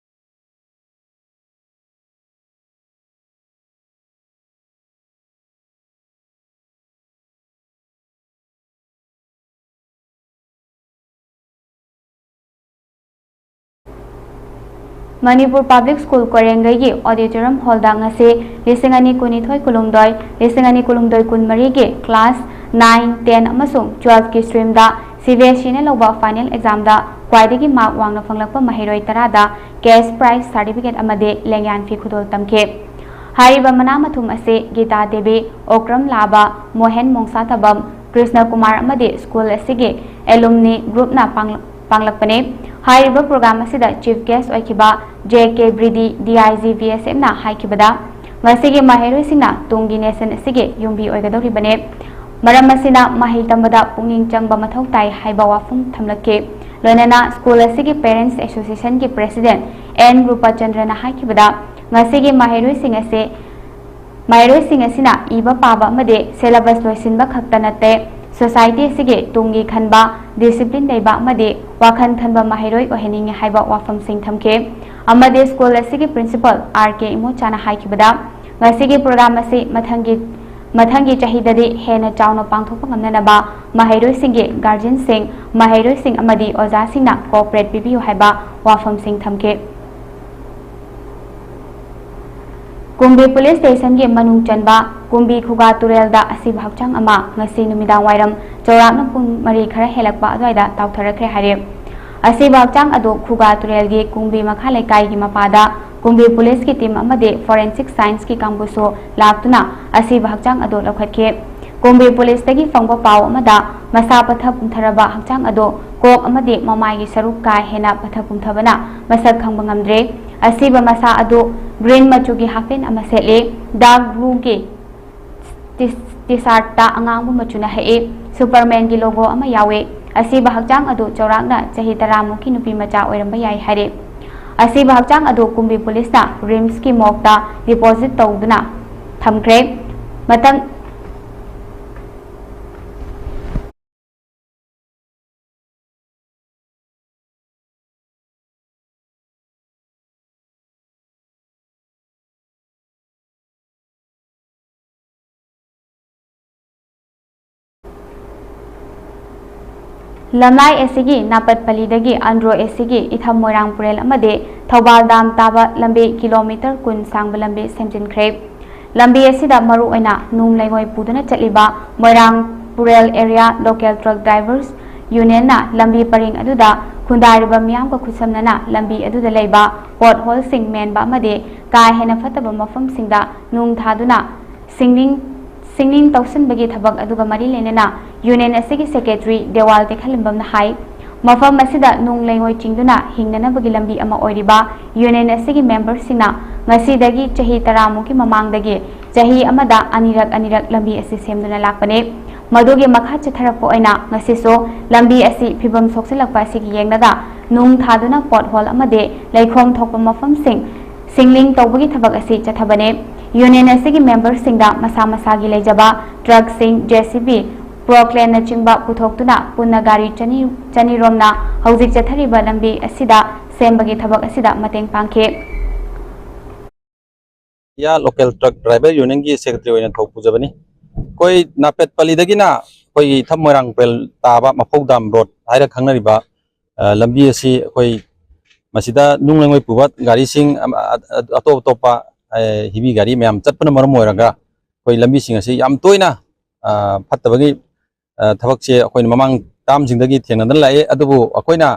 ꯃꯅꯤꯄꯨꯔ ꯄꯕ꯭ꯂꯤꯛ ꯁ꯭ꯀꯨꯜ ꯀꯣꯏꯔꯦꯡꯒꯩꯒꯤ ꯑꯣꯗꯤꯇꯣꯔꯤꯌꯝ ꯍꯣꯜꯗ ꯉꯁꯤ ꯂꯤꯁꯤꯡ ꯑꯅꯤ ꯀꯨꯟꯅꯤꯊꯣꯏ ꯀꯨꯟꯍꯨꯝꯗꯣꯏ, ꯂꯤꯁꯤꯡ ꯑꯅꯤ ꯀꯨꯟꯍꯨꯝꯗꯣꯏ ꯀꯨꯟꯃꯔꯤꯒꯤ ꯀ꯭ꯂꯥꯁ ꯅꯥꯏꯟ, ꯇꯦꯟ ꯑꯃꯁꯨꯡ ꯇꯨꯋꯦꯜꯐꯀꯤ ꯁ꯭ꯇ꯭ꯔꯤꯝꯗ ꯁꯤ ꯕꯤ ꯑꯦꯁ ꯏꯅ ꯂꯧꯕ ꯐꯥꯏꯅꯦꯜ ꯑꯦꯛꯖꯥꯝꯗ ꯈ꯭ꯋꯥꯏꯗꯒꯤ ꯃꯥꯔꯛ ꯋꯥꯡꯅ ꯐꯪꯂꯛꯄ ꯃꯍꯩꯔꯣꯏ ꯇꯔꯥꯗ ꯀꯦꯁ ꯄ꯭ꯔꯥꯏꯖ, ꯁꯥꯔꯇꯤꯐꯤꯀꯦꯠ ꯑꯃꯗꯤ ꯂꯦꯡꯌꯥꯟ ꯐꯤ ꯈꯨꯗꯣꯜ ꯇꯝꯈꯤ꯫ ꯍꯥꯏꯔꯤꯕ ꯃꯅꯥ ꯃꯊꯨꯝ ꯑꯁꯤ ꯒꯤꯇꯥ ꯗꯦꯕꯤ, ꯑꯣꯀ꯭ꯔꯝ ꯂꯥꯕ, ꯃꯣꯍꯦꯟ ꯃꯣꯡꯁꯥꯊꯕꯝ, ꯀ꯭ꯔꯤꯁꯅ ꯀꯨꯃꯥꯔ ꯑꯃꯗꯤ ꯁ꯭ꯀꯨꯜ ꯑꯁꯤꯒꯤ ꯑꯦꯂꯨꯝꯅꯤ ꯒ꯭ꯔꯨꯞꯅ ꯄꯥꯡ-, ꯄꯥꯡꯂꯛꯄꯅꯤ꯫ ꯍꯥꯏꯔꯤꯕ ꯄ꯭ꯔꯣꯒ꯭ꯔꯥꯝ ꯑꯁꯤꯗ ꯆꯤꯐ ꯒꯦꯁ ꯑꯣꯏꯈꯤꯕ J K Bridi, D I G B S ꯑꯦꯐꯅ ꯍꯥꯏꯈꯤꯕꯗ, ꯉꯁꯤꯒꯤ ꯃꯍꯩꯔꯣꯏꯁꯤꯡꯅ ꯇꯨꯡꯒꯤ ꯅꯦꯁꯟ ꯑꯁꯤꯒꯤ ꯌꯨꯝꯕꯤ ꯑꯣꯏꯒꯗꯧꯔꯤꯕꯅꯤ꯫ ꯃꯔꯝ ꯑꯁꯤꯅ ꯃꯍꯩ ꯇꯝꯕꯗ ꯄꯨꯛꯅꯤꯡ ꯆꯪꯕ ꯃꯊꯧ ꯇꯥꯏ ꯍꯥꯏꯕ ꯋꯥꯐꯝ ꯊꯝꯂꯛꯈꯤ꯫ ꯂꯣꯏꯅꯅ ꯁ꯭ꯀꯨꯜ ꯑꯁꯤꯒꯤ ꯄꯦꯔꯦꯟꯠꯁ ꯑꯦꯁꯣꯁꯤꯌꯦꯁꯟꯒꯤ ꯄ꯭ꯔꯦꯁꯤꯗꯦꯟꯠ ꯑꯦꯟ ꯔꯨꯄꯆꯟꯗ꯭ꯔꯅ ꯍꯥꯏꯈꯤꯕꯗ, ꯉꯁꯤꯒꯤ ꯃꯍꯩꯔꯣꯏꯁꯤꯡ ꯑꯁꯤ ꯃꯍꯩꯔꯣꯏꯁꯤꯡ ꯑꯁꯤꯅ ꯏꯕ ꯄꯥꯕ ꯑꯃꯗꯤ ꯁꯦꯂꯦꯕꯁ ꯂꯣꯏꯁꯤꯟꯕ ꯈꯛꯇ ꯅꯠꯇꯦ, ꯁꯣꯁꯥꯏꯇꯤ ꯑꯁꯤꯒꯤ ꯇꯨꯡꯒꯤ ꯈꯟꯕ, ꯗꯤꯁꯤꯄ꯭ꯂꯤꯟ ꯂꯩꯕ ꯑꯃꯗꯤ ꯋꯥꯈꯜ ꯈꯟꯕ ꯃꯍꯩꯔꯣꯏ ꯑꯣꯏꯍꯟꯅꯤꯡꯏ ꯍꯥꯏꯕ ꯋꯥꯐꯝꯁꯤꯡ ꯊꯝꯈꯤ꯫ ꯑꯃꯗꯤ ꯁ꯭ꯀꯨꯜ ꯑꯁꯤꯒꯤ ꯄ꯭ꯔꯤꯟꯁꯤꯄꯜ ꯑꯥꯔ ꯀꯦ ꯏꯃꯣꯆꯥꯅ ꯍꯥꯏꯈꯤꯕꯗ, ꯉꯁꯤꯒꯤ ꯄ꯭ꯔꯣꯒ꯭ꯔꯥꯝ ꯑꯁꯤ ꯃꯊꯪꯒꯤ, ꯃꯊꯪꯒꯤ ꯆꯍꯤꯗꯗꯤ ꯍꯦꯟꯅ ꯆꯥꯎꯅ ꯄꯥꯡꯊꯣꯛꯄ ꯉꯝꯅꯅꯕ ꯃꯍꯩꯔꯣꯏꯁꯤꯡꯒꯤ ꯒꯥꯔꯖꯤꯌꯟꯁꯤꯡ, ꯃꯍꯩꯔꯣꯏꯁꯤꯡ ꯑꯃꯗꯤ ꯑꯣꯖꯥꯁꯤꯡꯅ ꯀꯣꯑꯣꯄꯔꯦꯠ ꯄꯤꯕꯤꯌꯨ ꯍꯥꯏꯕ ꯋꯥꯐꯝꯁꯤꯡ ꯊꯝꯈꯤ꯫ ꯀꯨꯝꯕꯤ ꯄꯨꯂꯤꯁ ꯁ꯭ꯇꯦꯁꯟꯒꯤ ꯃꯅꯨꯡ ꯆꯟꯕ ꯀꯨꯝꯕꯤ ꯈꯨꯒꯥ ꯇꯨꯔꯦꯜꯗ ꯑꯁꯤꯕ ꯍꯛꯆꯥꯡ ꯑꯃ ꯉꯁꯤ ꯅꯨꯃꯤꯗꯥꯡ ꯋꯥꯏꯔꯝ ꯆꯥꯎꯔꯥꯛꯅ ꯄꯨꯡ ꯃꯔꯤ ꯈꯔ ꯍꯦꯜꯂꯛꯄ ꯑꯗꯨꯋꯥꯏꯗ ꯇꯥꯎꯊꯔꯛꯈ꯭ꯔꯦ ꯍꯥꯏꯔꯦ꯫ ꯑꯁꯤꯕ ꯍꯛꯆꯥꯡ ꯑꯗꯨ ꯈꯨꯒꯥ ꯇꯨꯔꯦꯜꯒꯤ ꯀꯨꯝꯕꯤ ꯃꯈꯥ ꯂꯩꯀꯥꯏꯒꯤ ꯃꯄꯥꯗ ꯀꯨꯝꯕꯤ ꯄꯨꯂꯤꯁꯀꯤ ꯇꯤꯝ ꯑꯃꯗꯤ ꯐꯣꯔꯦꯟꯁꯤꯛ ꯁꯥꯏꯟꯁꯀꯤ ꯀꯥꯡꯕꯨꯁꯨ ꯂꯥꯛꯇꯨꯅ ꯑꯁꯤꯕ ꯍꯛꯆꯥꯡ ꯑꯗꯨ ꯂꯧꯈꯠꯈꯤ꯫ ꯀꯨꯝꯕꯤ ꯄꯨꯂꯤꯁꯇꯒꯤ ꯐꯪꯕ ꯄꯥꯎ ꯑꯃꯗ, ꯃꯁꯥ ꯄꯠꯊ ꯄꯨꯝꯊꯔꯕ ꯍꯛꯆꯥꯡ ꯑꯗꯨ ꯀꯣꯛ ꯑꯃꯗꯤ ꯃꯃꯥꯏꯒꯤ ꯁꯔꯨꯛ ꯀꯥ ꯍꯦꯟꯅ ꯄꯠꯊ ꯄꯨꯝꯊꯕꯅ ꯃꯁꯛ ꯈꯪꯕ ꯉꯝꯗ꯭ꯔꯦ꯫ ꯑꯁꯤꯕ ꯃꯁꯥ ꯑꯗꯨ ꯒ꯭ꯔꯤꯟ ꯃꯆꯨꯒꯤ ꯍꯥꯐ ꯄꯦꯟ ꯑꯃ ꯁꯦꯠꯂꯤ, ꯗꯥꯔꯛ ꯕ꯭ꯂꯨꯒꯤ ꯇꯤ-, ꯇꯤ ꯁꯥꯔꯠꯇ ꯑꯉꯥꯡꯕ ꯃꯆꯨꯅ ꯍꯛꯏ꯫ ꯁꯨꯄꯔꯃꯦꯟꯒꯤ ꯂꯣꯒꯣ ꯑꯃ ꯌꯥꯎꯏ꯫ ꯑꯁꯤꯕ ꯍꯛꯆꯥꯡ ꯑꯗꯨ ꯆꯥꯎꯔꯥꯛꯅ ꯆꯍꯤ ꯇꯔꯥꯃꯨꯛꯀꯤ ꯅꯨꯄꯤ ꯃꯆꯥ ꯑꯣꯏꯔꯝꯕ ꯌꯥꯏ ꯍꯥꯏꯔꯤ꯫ ꯑꯁꯤꯕ ꯍꯛꯆꯥꯡ ꯑꯗꯨ ꯀꯨꯝꯕꯤ ꯄꯨꯂꯤꯁꯅ ꯔꯤꯝꯁꯀꯤ ꯃꯣꯔꯒꯇ ꯗꯤꯄꯣꯖꯤꯠ ꯇꯧꯗꯨꯅ ꯊꯝꯈ꯭ꯔꯦ꯫ ꯃꯇꯝ ꯂꯝꯂꯥꯏ ꯑꯦꯁꯤꯒꯤ ꯅꯥꯄꯠꯄꯂꯤꯗꯒꯤ ꯑꯟꯗ꯭ꯔꯣ ꯑꯦꯁꯤꯒꯤ ꯏꯊꯝ ꯃꯣꯏꯔꯥꯡ ꯄꯨꯔꯦꯜ ꯑꯃꯗꯤ ꯊꯧꯕꯥꯜ ꯗꯥꯝ ꯇꯥꯕ ꯂꯝꯕꯤ ꯀꯤꯂꯣꯃꯤꯇꯔ ꯀꯨꯟ ꯁꯥꯡꯕ ꯂꯝꯕꯤ ꯁꯦꯝꯖꯤꯟꯈ꯭ꯔꯦ꯫ ꯂꯝꯕꯤ ꯑꯁꯤꯗ ꯃꯔꯨꯑꯣꯏꯅ ꯅꯨꯡ ꯂꯩꯉꯣꯏ ꯄꯨꯗꯨꯅ ꯆꯠꯂꯤꯕ ꯃꯣꯏꯔꯥꯡ ꯄꯨꯔꯦꯜ ꯑꯦꯔꯤꯌꯥ ꯂꯣꯀꯦꯜ ꯇ꯭ꯔꯛ ꯗ꯭ꯔꯥꯏꯚꯔꯁ ꯌꯨꯅꯤꯌꯟꯅ ꯂꯝꯕꯤ ꯄꯔꯤꯡ ꯑꯗꯨꯗ ꯈꯨꯟꯗꯥꯔꯤꯕ ꯃꯤꯌꯥꯝꯒ ꯈꯨꯠꯁꯝꯅꯅ ꯂꯝꯕꯤ ꯑꯗꯨꯗ ꯂꯩꯕ ꯄꯣꯠ ꯍꯣꯜꯁꯤꯡ ꯃꯦꯟꯕ ꯑꯃꯗꯤ ꯀꯥ ꯍꯦꯟꯅ ꯐꯠꯇꯕ ꯃꯐꯝꯁꯤꯡꯗ ꯅꯨꯡ ꯊꯥꯗꯨꯅ ꯁꯤꯡꯅꯤꯡ ꯁꯤꯡꯅꯤꯡ ꯇꯧꯁꯤꯟꯕꯒꯤ ꯊꯕꯛ ꯑꯗꯨꯒ ꯃꯔꯤ ꯂꯩꯅꯅ ꯌꯨꯅꯤꯌꯟ ꯑꯁꯤꯒꯤ ꯁꯦꯀ꯭ꯔꯦꯇꯔꯤ ꯗꯦꯋꯥꯜ ꯇꯦꯛꯍꯜꯂꯤꯡꯕꯝꯅ ꯍꯥꯏ, ꯃꯐꯝ ꯑꯁꯤꯗ ꯅꯨꯡ ꯂꯩꯉꯣꯏ ꯆꯤꯡꯗꯨꯅ ꯍꯤꯡꯅꯅꯕꯒꯤ ꯂꯝꯕꯤ ꯑꯃ ꯑꯣꯏꯔꯤꯕ ꯌꯨꯅꯤꯌꯟ ꯑꯁꯤꯒꯤ ꯃꯦꯝꯕꯔꯁꯤꯡꯅ ꯉꯁꯤꯗꯒꯤ ꯆꯍꯤ ꯇꯔꯥꯃꯨꯛꯀꯤ ꯃꯃꯥꯡꯗꯒꯤ ꯆꯍꯤ ꯑꯃꯗ ꯑꯅꯤꯔꯛ ꯑꯅꯤꯔꯛ ꯂꯝꯕꯤ ꯑꯁꯤ ꯁꯦꯝꯗꯨꯅ ꯂꯥꯛꯄꯅꯤ꯫ ꯃꯗꯨꯒꯤ ꯃꯈꯥ ꯆꯠꯊꯔꯛꯄ ꯑꯣꯏꯅ ꯉꯁꯤꯁꯨ ꯂꯝꯕꯤ ꯑꯁꯤ ꯐꯤꯕꯝ ꯁꯣꯛꯆꯤꯜꯂꯛꯄ ꯑꯁꯤꯒꯤ ꯌꯦꯡꯂꯒ ꯅꯨꯡ ꯊꯥꯗꯨꯅ ꯄꯣꯠ ꯍꯣꯜ ꯑꯃꯗꯤ ꯂꯩꯈꯣꯝ ꯊꯣꯛꯄ ꯃꯐꯝꯁꯤꯡ ꯁꯤꯡꯂꯤꯡ ꯇꯧꯕꯒꯤ ꯊꯕꯛ ꯑꯁꯤ ꯆꯠꯊꯕꯅꯤ꯫ ꯌꯨꯅꯤꯌꯟ ꯑꯁꯤꯒꯤ ꯃꯦꯝꯕꯔꯁꯤꯡꯗ ꯃꯁꯥ ꯃꯁꯥꯒꯤ ꯂꯩꯖꯕ ꯇ꯭ꯔꯛꯁꯤꯡ, ꯖꯦ ꯁꯤ ꯕꯤ, ꯄ꯭ꯔꯣꯀ꯭ꯂꯦꯟꯅꯆꯤꯡꯕ ꯄꯨꯊꯣꯛꯇꯨꯅ ꯄꯨꯟꯅ ꯒꯥꯔꯤ ꯆꯅꯤ, ꯆꯅꯤꯔꯣꯝꯅ ꯍꯧꯖꯤꯛ ꯆꯠꯊꯔꯤꯕ ꯂꯝꯕꯤ ꯑꯁꯤꯗ ꯁꯦꯝꯕꯒꯤ ꯊꯕꯛ ꯑꯁꯤꯗ ꯃꯇꯦꯡ ꯄꯥꯡꯈꯤ꯫ ꯏꯟꯗꯤꯌꯥ ꯂꯣꯀꯦꯜ ꯇ꯭ꯔꯛ ꯗ꯭ꯔꯥꯏꯚꯔ ꯌꯨꯅꯤꯌꯟꯒꯤ ꯁꯦꯀ꯭ꯔꯦꯇꯔꯤ ꯑꯣꯏꯅ ꯊꯧ ꯄꯨꯖꯕꯅꯤ꯫ ꯑꯩꯈꯣꯏ ꯅꯥꯄꯦꯠ ꯄꯜꯂꯤꯗꯒꯤꯅ ꯑꯩꯈꯣꯏꯒꯤ ꯏꯊꯝ ꯃꯣꯏꯔꯥꯡ ꯄꯨꯔꯦꯜ ꯇꯥꯕ ꯃꯐꯧ ꯗꯥꯝ ꯔꯣꯗ ꯍꯥꯏꯔ ꯈꯪꯅꯔꯤꯕ, ꯑ, ꯂꯝꯕꯤ ꯑꯁꯤ ꯑꯩꯈꯣꯏ ꯃꯁꯤꯗ ꯅꯨꯡ ꯂꯩꯉꯣꯏ ꯄꯨꯕ ꯒꯥꯔꯤꯁꯤꯡ, ꯑꯃ, ꯑ-, ꯑ-, ꯑꯇꯣꯞ ꯑꯇꯣꯞꯄ, ꯑ, ꯍꯤꯕꯤ ꯒꯥꯔꯤ ꯃꯌꯥꯝ ꯆꯠꯄꯅ ꯃꯔꯝ ꯑꯣꯏꯔꯒ ꯑꯩꯈꯣꯏ ꯂꯝꯕꯤꯁꯤꯡ ꯑꯁꯤ ꯌꯥꯝ ꯇꯣꯏꯅ, ꯑ, ꯐꯠꯇꯕꯒꯤ, ꯑ, ꯊꯕꯛꯁꯦ ꯑꯩꯈꯣꯏꯅ ꯃꯃꯥꯡ ꯇꯥꯝꯁꯤꯡꯗꯒꯤ ꯊꯦꯡꯅꯗꯨꯅ ꯂꯥꯛꯏ꯫ ꯑꯗꯨꯕꯨ ꯑꯩꯈꯣꯏꯅ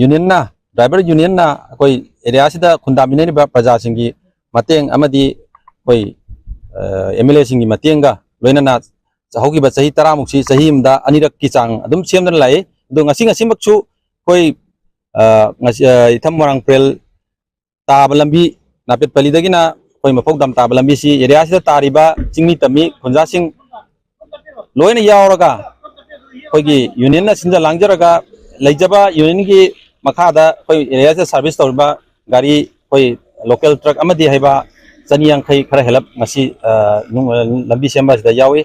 ꯌꯨꯅꯤꯌꯟꯅ, ꯗ꯭ꯔꯥꯏꯚꯔ ꯌꯨꯅꯤꯌꯟꯅ ꯑꯩꯈꯣꯏ ꯑꯦꯔꯤꯌꯥꯁꯤꯗ ꯈꯨꯟꯗꯥꯃꯤꯟꯅꯔꯤꯕ ꯄ꯭ꯔꯖꯥꯁꯤꯡꯒꯤ ꯃꯇꯦꯡ ꯑꯃꯗꯤ ꯑꯩꯈꯣꯏ, ꯑ, ꯑꯦꯝ ꯑꯦꯜ ꯑꯦꯁꯤꯡꯒꯤ ꯃꯇꯦꯡꯒ ꯂꯣꯏꯅꯅ ꯍꯧꯈꯤꯕ ꯆꯍꯤ ꯇꯔꯥꯃꯨꯛꯁꯤ ꯆꯍꯤ ꯑꯃꯗ ꯑꯅꯤꯔꯛꯀꯤ ꯆꯥꯡ ꯑꯗꯨꯝ ꯁꯦꯝꯗꯨꯅ ꯂꯥꯛꯏ꯫ ꯑꯗꯣ ꯉꯁꯤ, ꯉꯁꯤꯃꯛꯁꯨ ꯑꯩꯈꯣꯏ, ꯑ, ꯉꯁꯤ, ꯑ, ꯏꯊꯝ ꯃꯣꯏꯔꯥꯡ ꯄꯨꯔꯦꯜ ꯇꯥꯕ ꯂꯝꯕꯤ, ꯅꯥꯄꯦꯠ ꯄꯜꯂꯤꯗꯒꯤꯅ ꯑꯩꯈꯣꯏ ꯃꯐꯧ ꯗꯥꯝ ꯇꯥꯕ ꯂꯝꯕꯤꯁꯤ ꯑꯦꯔꯤꯌꯥꯁꯤꯗ ꯇꯥꯔꯤꯕ ꯆꯤꯡꯃꯤ ꯇꯝꯃꯤ ꯈꯨꯟꯖꯥꯁꯤꯡ ꯂꯣꯏꯅ ꯌꯥꯎꯔꯒ ꯑꯩꯈꯣꯏꯒꯤ ꯌꯨꯅꯤꯌꯟꯅ ꯁꯤꯟꯖ ꯂꯥꯡꯖꯔꯒ ꯂꯩꯖꯕ ꯌꯨꯅꯤꯌꯟꯒꯤ ꯃꯈꯥꯗ ꯑꯩꯈꯣꯏ ꯑꯦꯔꯤꯌꯥꯁꯤꯗ ꯁꯥꯔꯚꯤꯁ ꯇꯧꯔꯤꯕ ꯒꯥꯔꯤ ꯑꯩꯈꯣꯏ ꯂꯣꯀꯦꯜ ꯇ꯭ꯔꯛ ꯑꯃꯗꯤ ꯍꯥꯏꯕ ꯆꯅꯤ ꯌꯥꯡꯈꯩ ꯈꯔ ꯍꯦꯜꯂꯞ ꯉꯁꯤ, ꯑ, ꯅꯨꯡ-, ꯂꯝꯕꯤ ꯁꯦꯝꯕ ꯑꯁꯤꯗ ꯌꯥꯎꯏ꯫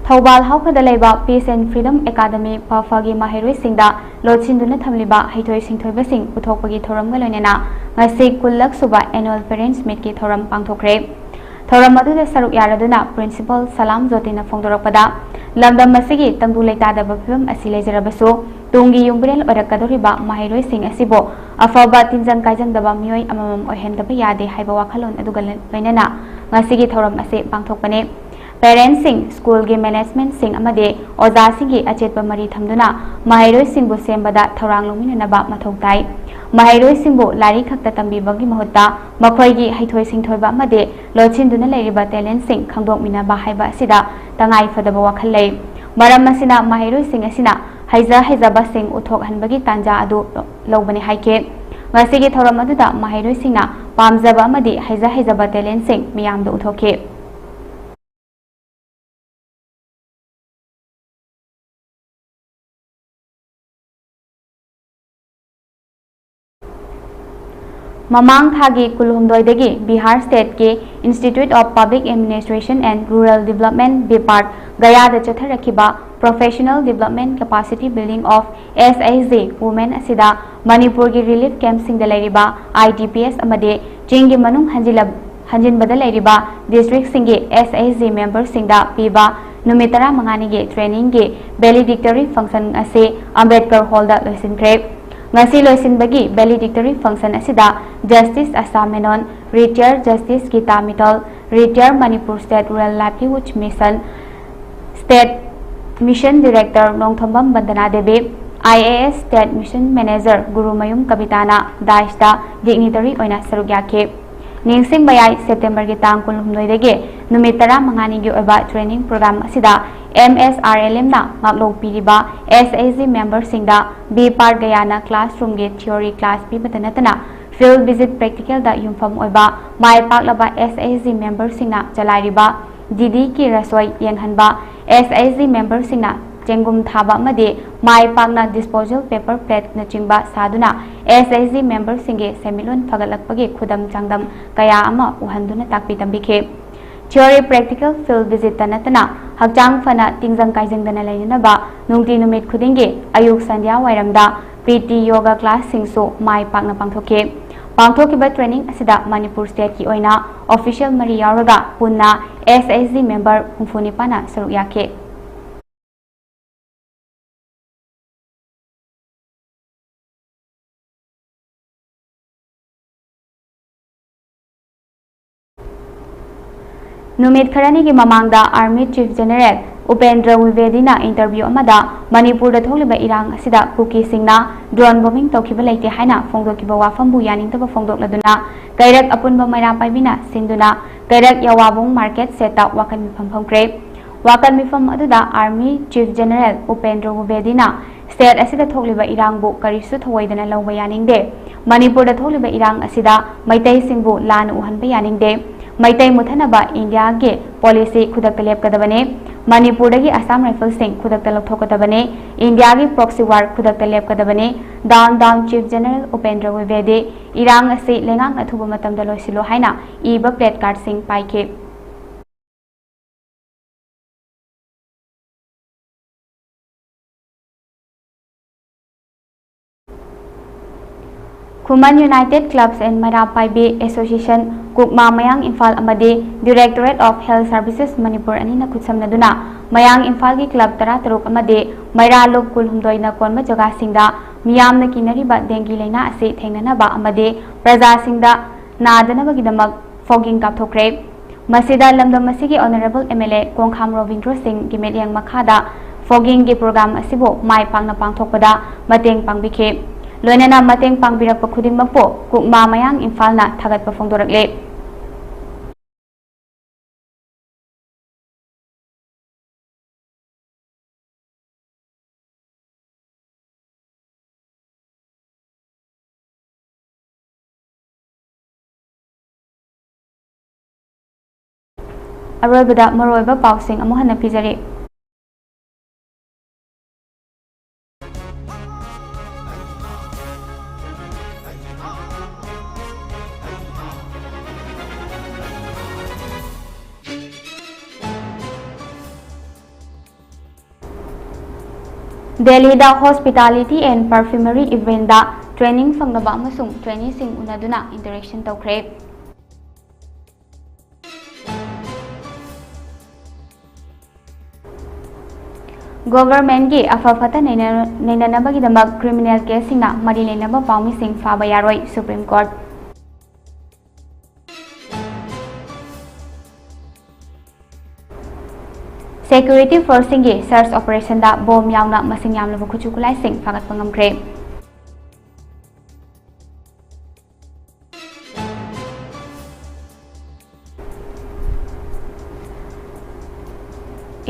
ꯊꯧꯕꯥꯜ ꯍꯥꯎꯈꯗ ꯂꯩꯕ Peace and Freedom Academy, ꯄꯥꯐꯒꯤ ꯃꯍꯩꯔꯣꯏꯁꯤꯡꯗ ꯂꯣꯠꯁꯤꯟꯗꯨꯅ ꯊꯝꯂꯤꯕ ꯍꯩꯊꯣꯏ ꯁꯤꯡꯊꯣꯏꯕꯁꯤꯡ ꯄꯨꯊꯣꯛꯄꯒꯤ ꯊꯧꯔꯝꯒ ꯂꯣꯏꯅꯅ ꯉꯁꯤ ꯀꯨꯟꯂꯛ ꯁꯨꯕ Annual Parents Meetꯀꯤ ꯊꯧꯔꯝ ꯄꯥꯡꯊꯣꯛꯈ꯭ꯔꯦ꯫ ꯊꯧꯔꯝ ꯑꯗꯨꯗ ꯁꯔꯨꯛ ꯌꯥꯔꯗꯨꯅ Principal ꯁꯂꯥꯝ ꯖꯣꯇꯤꯅ ꯐꯣꯡꯗꯣꯔꯛꯄꯗ, ꯂꯝꯗꯝ ꯑꯁꯤꯒꯤ ꯇꯪꯗꯨ ꯂꯩꯇꯥꯗꯕ ꯐꯤꯕꯝ ꯑꯁꯤ ꯂꯩꯖꯔꯕꯁꯨ, ꯇꯨꯡꯒꯤ ꯌꯨꯝꯕꯤꯔꯦꯜ ꯑꯣꯏꯔꯛꯀꯗꯧꯔꯤꯕ ꯃꯍꯩꯔꯣꯏꯁꯤꯡ ꯑꯁꯤꯕꯨ ꯑꯐꯕ ꯇꯤꯟꯖꯪ ꯀꯥꯏꯖꯪꯗꯕ ꯃꯤꯑꯣꯏ ꯑꯃꯃꯝ ꯑꯣꯏꯍꯟꯗꯕ ꯌꯥꯗꯦ ꯍꯥꯏꯕ ꯋꯥꯈꯜꯂꯣꯟ ꯑꯗꯨꯒ ꯂꯣꯏꯅꯅ ꯉꯁꯤꯒꯤ ꯊꯧꯔꯝ ꯑꯁꯤ ꯄꯥꯡꯊꯣꯛꯄꯅꯤ꯫ Parentsꯁꯤꯡ, ꯁ꯭ꯀꯨꯜꯒꯤ managementꯁꯤꯡ ꯑꯃꯗꯤ ꯑꯣꯖꯥꯁꯤꯡꯒꯤ ꯑꯆꯦꯠꯄ ꯃꯔꯤ ꯊꯝꯗꯨꯅ ꯃꯍꯩꯔꯣꯏꯁꯤꯡꯕꯨ ꯁꯦꯝꯕꯗ ꯊꯧꯔꯥꯡ ꯂꯧꯃꯤꯟꯅꯅꯕ ꯃꯊꯧ ꯇꯥꯏ꯫ ꯃꯍꯩꯔꯣꯏꯁꯤꯡꯕꯨ ꯂꯥꯏꯔꯤꯛ ꯈꯛꯇ ꯇꯝꯕꯤꯕꯒꯤ ꯃꯍꯨꯠꯇ ꯃꯈꯣꯏꯒꯤ ꯍꯩꯊꯣꯏ ꯁꯤꯡꯊꯣꯏꯕ ꯑꯃꯗꯤ ꯂꯣꯠꯁꯤꯟꯗꯨꯅ ꯂꯩꯔꯤꯕ talentꯁꯤꯡ ꯈꯪꯗꯣꯛꯃꯤꯟꯅꯕ ꯍꯥꯏꯕ ꯑꯁꯤꯗ ꯇꯉꯥꯏ ꯐꯗꯕ ꯋꯥꯈꯜ ꯂꯩ꯫ ꯃꯔꯝ ꯑꯁꯤꯅ ꯃꯍꯩꯔꯣꯏꯁꯤꯡ ꯑꯁꯤꯅ ꯍꯩꯖ ꯍꯩꯖꯕꯁꯤꯡ ꯎꯠꯊꯣꯛꯍꯟꯕꯒꯤ ꯇꯥꯟꯖꯥ ꯑꯗꯨ ꯂꯧꯕꯅꯤ ꯍꯥꯏꯈꯤ꯫ ꯉꯁꯤꯒꯤ ꯊꯧꯔꯝ ꯑꯗꯨꯗ ꯃꯍꯩꯔꯣꯏꯁꯤꯡꯅ ꯄꯥꯝꯖꯕ ꯑꯃꯗꯤ ꯍꯩꯖ ꯍꯩꯖꯕ talentꯁꯤꯡ ꯃꯤꯌꯥꯝꯗ ꯎꯠꯊꯣꯛꯈꯤ꯫ ꯃꯃꯥꯡ ꯊꯥꯒꯤ ꯀꯨꯟꯍꯨꯝꯗꯣꯏꯗꯒꯤ Bihar stateꯀꯤ Institute of Public Administration and Rural Development, BIPARD, ꯒꯌꯥꯗ ꯆꯠꯊꯔꯛꯈꯤꯕ Professional Development Capacity Building of S H G Women ꯑꯁꯤꯗ ꯃꯅꯤꯄꯨꯔꯒꯤ relief campꯁꯤꯡꯗ ꯂꯩꯔꯤꯕ I D Ps ꯑꯃꯗꯤ ꯆꯤꯡꯒꯤ ꯃꯅꯨꯡ ꯍꯟꯖꯤꯜꯂ-, ꯍꯟꯖꯤꯟꯕꯗ ꯂꯩꯔꯤꯕ districtꯁꯤꯡꯒꯤ S H G memberꯁꯤꯡꯗ ꯄꯤꯕ ꯅꯨꯃꯤꯠ ꯇꯔꯥꯃꯉꯥꯅꯤꯒꯤ trainingꯒꯤ valedictory function ꯑꯁꯤ ꯑꯝꯕꯦꯗꯀꯔ Hallꯗ ꯂꯣꯏꯁꯤꯟꯈ꯭ꯔꯦ꯫ ꯉꯁꯤ ꯂꯣꯏꯁꯤꯟꯕꯒꯤ valedictory function ꯑꯁꯤꯗ Justice Asha Menon, Retired Justice Gita Mittal, Retired Manipur State Rural Livelihoods Mission, State Mission Director Nongthombam Bandana Devi, I A S State Mission Manager Gurumayum ꯀꯕꯤꯇꯥꯅ ꯗꯥꯏꯁꯇ dignitary ꯑꯣꯏꯅ ꯁꯔꯨꯛ ꯌꯥꯈꯤ꯫ ꯅꯤꯡꯁꯤꯡꯕ ꯌꯥꯏ, ꯁꯦꯞꯇꯦꯝꯕꯔꯒꯤ ꯇꯥꯡ ꯀꯨꯟꯍꯨꯝꯗꯣꯏꯗꯒꯤ ꯅꯨꯃꯤꯠ ꯇꯔꯥꯃꯉꯥꯅꯤꯒꯤ ꯑꯣꯏꯕ training program ꯑꯁꯤꯗ M S R L Mꯅ ꯉꯥꯛꯂꯣꯛ ꯄꯤꯔꯤꯕ S H G memberꯁꯤꯡꯗ B Park ꯒꯌꯥꯅ classroomꯒꯤ theory class ꯄꯤꯕꯇ ꯅꯠꯇꯅ field visit practicalꯗ ꯌꯨꯝꯐꯝ ꯑꯣꯏꯕ ꯃꯥꯏ ꯄꯥꯛꯂꯕ S H G memberꯁꯤꯡꯅ ꯆꯂꯥꯏꯔꯤꯕ ꯗꯤꯗꯤ ꯀꯤ ꯔꯁꯣꯏ ꯌꯦꯡꯍꯟꯕ, S H G memberꯁꯤꯡꯅ ꯆꯦꯡꯒꯨꯝ ꯊꯥꯕ ꯑꯃꯗꯤ ꯃꯥꯏ ꯄꯥꯛꯅ disposal paper plateꯅꯆꯤꯡꯕ ꯁꯥꯗꯨꯅ S H G memberꯁꯤꯡꯒꯤ ꯁꯦꯟꯃꯤꯠꯂꯣꯟ ꯐꯒꯠꯂꯛꯄꯒꯤ ꯈꯨꯗꯝ ꯆꯥꯡꯗꯝ ꯀꯌꯥ ꯑꯃ ꯎꯍꯟꯗꯨꯅ ꯇꯥꯛꯄꯤ ꯇꯝꯕꯤꯈꯤ꯫ Theory practical field visitꯇ ꯅꯠꯇꯅ ꯍꯛꯆꯥꯡ ꯐꯅ ꯇꯤꯡꯖꯪ ꯀꯥꯏꯖꯪꯗꯅ ꯂꯩꯅꯅꯕ ꯅꯨꯡꯇꯤ ꯅꯨꯃꯤꯠ ꯈꯨꯗꯤꯡꯒꯤ ꯑꯌꯨꯛ ꯁꯟꯙ꯭ꯌꯥ ꯋꯥꯏꯔꯝꯗ P T yoga classꯁꯤꯡꯁꯨ ꯃꯥꯏ ꯄꯥꯛꯅ ꯄꯥꯡꯊꯣꯛꯈꯤ꯫ ꯄꯥꯡꯊꯣꯛꯈꯤꯕ training ꯑꯁꯤꯗ ꯃꯅꯤꯄꯨꯔ stateꯀꯤ ꯑꯣꯏꯅ official ꯃꯔꯤ ꯌꯥꯎꯔꯒ ꯄꯨꯟꯅ S H G member ꯍꯨꯝꯐꯨ ꯅꯤꯄꯥꯟꯅ ꯁꯔꯨꯛ ꯌꯥꯈꯤ꯫ ꯅꯨꯃꯤꯠ ꯈꯔꯅꯤꯒꯤ ꯃꯃꯥꯡꯗ Army Chief General Upendra ꯋꯤꯕꯦꯗꯤꯅ interview ꯑꯃꯗ ꯃꯅꯤꯄꯨꯔꯗ ꯊꯣꯛꯂꯤꯕ ꯏꯔꯥꯡ ꯑꯁꯤꯗ ꯀꯨꯀꯤꯁꯤꯡꯅ drone bombing ꯇꯧꯈꯤꯕ ꯂꯩꯇꯦ ꯍꯥꯏꯅ ꯐꯣꯡꯗꯣꯛꯈꯤꯕ ꯋꯥꯐꯝꯕꯨ ꯌꯥꯅꯤꯡꯗꯕ ꯐꯣꯡꯗꯣꯛꯂꯗꯨꯅ ꯀꯩꯔꯛ ꯑꯄꯨꯟꯕ ꯃꯩꯔꯥ ꯄꯥꯏꯕꯤꯅ ꯁꯤꯟꯗꯨꯅ ꯀꯩꯔꯛ ꯌꯥꯋꯥꯕꯨꯡ market setꯇ ꯋꯥꯀꯠ ꯃꯤꯐꯝ ꯐꯝꯈ꯭ꯔꯦ꯫ ꯋꯥꯀꯠ ꯃꯤꯐꯝ ꯑꯗꯨꯗ Army Chief General Upendra ꯋꯤꯕꯦꯗꯤꯅ state ꯑꯁꯤꯗ ꯊꯣꯛꯂꯤꯕ ꯏꯔꯥꯡꯕꯨ ꯀꯔꯤꯁꯨ ꯊꯧꯑꯣꯏꯗꯅ ꯂꯧꯕ ꯌꯥꯅꯤꯡꯗꯦ꯫ ꯃꯅꯤꯄꯨꯔꯗ ꯊꯣꯛꯂꯤꯕ ꯏꯔꯥꯡ ꯑꯁꯤꯗ ꯃꯩꯇꯩꯁꯤꯡꯕꯨ ꯂꯥꯟꯅ ꯎꯍꯟꯕ ꯌꯥꯅꯤꯡꯗꯦ꯫ ꯃꯩꯇꯩ ꯃꯨꯊꯠꯅꯕ ꯏꯟꯗꯤꯌꯥꯒꯤ policy ꯈꯨꯗꯛꯇ ꯂꯦꯞꯀꯗꯕꯅꯤ꯫ ꯃꯅꯤꯄꯨꯔꯗꯒꯤ Assam Riflesꯁꯤꯡ ꯈꯨꯗꯛꯇ ꯂꯧꯊꯣꯛꯀꯗꯕꯅꯤ꯫ ꯏꯟꯗꯤꯌꯥꯒꯤ proxy war ꯈꯨꯗꯛꯇ ꯂꯦꯞꯀꯗꯕꯅꯤ꯫ Down, down, Chief General Upendra ꯋꯤꯕꯦꯗꯤ꯫ ꯏꯔꯥꯡ ꯑꯁꯤ ꯂꯩꯉꯥꯛꯅ ꯑꯊꯨꯕ ꯃꯇꯝꯗ ꯂꯣꯏꯁꯤꯜꯂꯨ ꯍꯥꯏꯅ ꯏꯕ placardꯁꯤꯡ ꯄꯥꯏꯈꯤ꯫ ꯈꯨꯃꯟ United Clubs and ꯃꯩꯔꯥ ꯄꯥꯏꯕꯤ Association, ꯀꯨꯛꯃꯥ ꯃꯌꯥꯡ ꯏꯝꯐꯥꯜ ꯑꯃꯗꯤ Directorate of Health Services Manipur ꯑꯅꯤꯅ ꯈꯨꯠꯁꯝꯅꯗꯨꯅ ꯃꯌꯥꯡ ꯏꯝꯐꯥꯜꯒꯤ club ꯇꯔꯥꯇꯔꯨꯛ ꯑꯃꯗꯤ ꯃꯩꯔꯥ ꯂꯨꯞ ꯀꯨꯟꯍꯨꯝꯗꯣꯏꯅ ꯀꯣꯟꯕ ꯖꯒꯥꯁꯤꯡꯗ ꯃꯤꯌꯥꯝꯅ ꯀꯤꯅꯔꯤꯕ dengue ꯂꯥꯏꯅꯥ ꯑꯁꯤ ꯊꯦꯡꯅꯅꯕ ꯑꯃꯗꯤ ꯄ꯭ꯔꯖꯥꯁꯤꯡꯗ ꯅꯥꯗꯅꯕꯒꯤꯗꯃꯛ fogging ꯀꯥꯞꯊꯣꯛꯈ꯭ꯔꯦ꯫ ꯃꯁꯤꯗ ꯂꯝꯗꯝ ꯑꯁꯤꯒꯤ Honourable M L A ꯀꯣꯡꯈꯥꯝ Robindro ꯁꯤꯡꯒꯤ ꯃꯤꯠꯌꯦꯡ ꯃꯈꯥꯗ foggingꯒꯤ program ꯑꯁꯤꯕꯨ ꯃꯥꯏ ꯄꯥꯛꯅ ꯄꯥꯡꯊꯣꯛꯄꯗ ꯃꯇꯦꯡ ꯄꯥꯡꯕꯤꯈꯤ꯫ ꯂꯣꯏꯅꯅ ꯃꯇꯦꯡ ꯄꯥꯡꯕꯤꯔꯛꯄ ꯈꯨꯗꯤꯡꯃꯛꯄꯨ ꯀꯨꯛꯃꯥ ꯃꯌꯥꯡ ꯏꯝꯐꯥꯜꯅ ꯊꯥꯒꯠꯄ ꯐꯣꯡꯗꯣꯔꯛꯂꯤ꯫ ꯑꯔꯣꯏꯕꯗ ꯃꯔꯨꯑꯣꯏꯕ ꯄꯥꯎꯁꯤꯡ ꯑꯃꯨꯛ ꯍꯟꯅ ꯄꯤꯖꯔꯤ꯫ ꯗꯦꯜꯂꯤꯗ Hospitality and Perfumery eventꯗ ꯇ꯭ꯔꯦꯅꯤꯡ ꯐꯪꯅꯕ ꯑꯃꯁꯨꯡ ꯇ꯭ꯔꯦꯅꯤꯁꯤꯡ ꯎꯅꯗꯨꯅ ꯏꯟꯇꯔꯦꯛꯁꯟ ꯇꯧꯈ꯭ꯔꯦ꯫ ꯒꯣꯚꯔꯟꯃꯦꯟꯠꯀꯤ ꯑꯐ ꯐꯠꯇ ꯅꯩꯅ-, ꯅꯩꯅꯅꯕꯒꯤꯗꯃꯛ ꯀ꯭ꯔꯤꯃꯤꯅꯦꯜ ꯀꯦꯁꯁꯤꯡꯅ ꯃꯔꯤ ꯂꯩꯅꯕ ꯄꯥꯎꯃꯤꯁꯤꯡ ꯐꯥꯕ ꯌꯥꯔꯣꯏ, ꯁꯨꯄ꯭ꯔꯤꯝ ꯀꯣꯔꯠ꯫ ꯁꯦꯀ꯭ꯌꯨꯔꯤꯇꯤ ꯐꯣꯔꯁꯁꯤꯡꯒꯤ ꯁꯔꯆ ꯑꯣꯄꯔꯦꯁꯟꯗ ꯕꯣꯝ ꯌꯥꯎꯅ ꯃꯁꯤꯡ ꯌꯥꯝꯂꯕ ꯈꯨꯠꯁꯨ ꯈꯨꯠꯂꯥꯏꯁꯤꯡ ꯐꯥꯒꯠꯄ ꯉꯝꯈ꯭ꯔꯦ꯫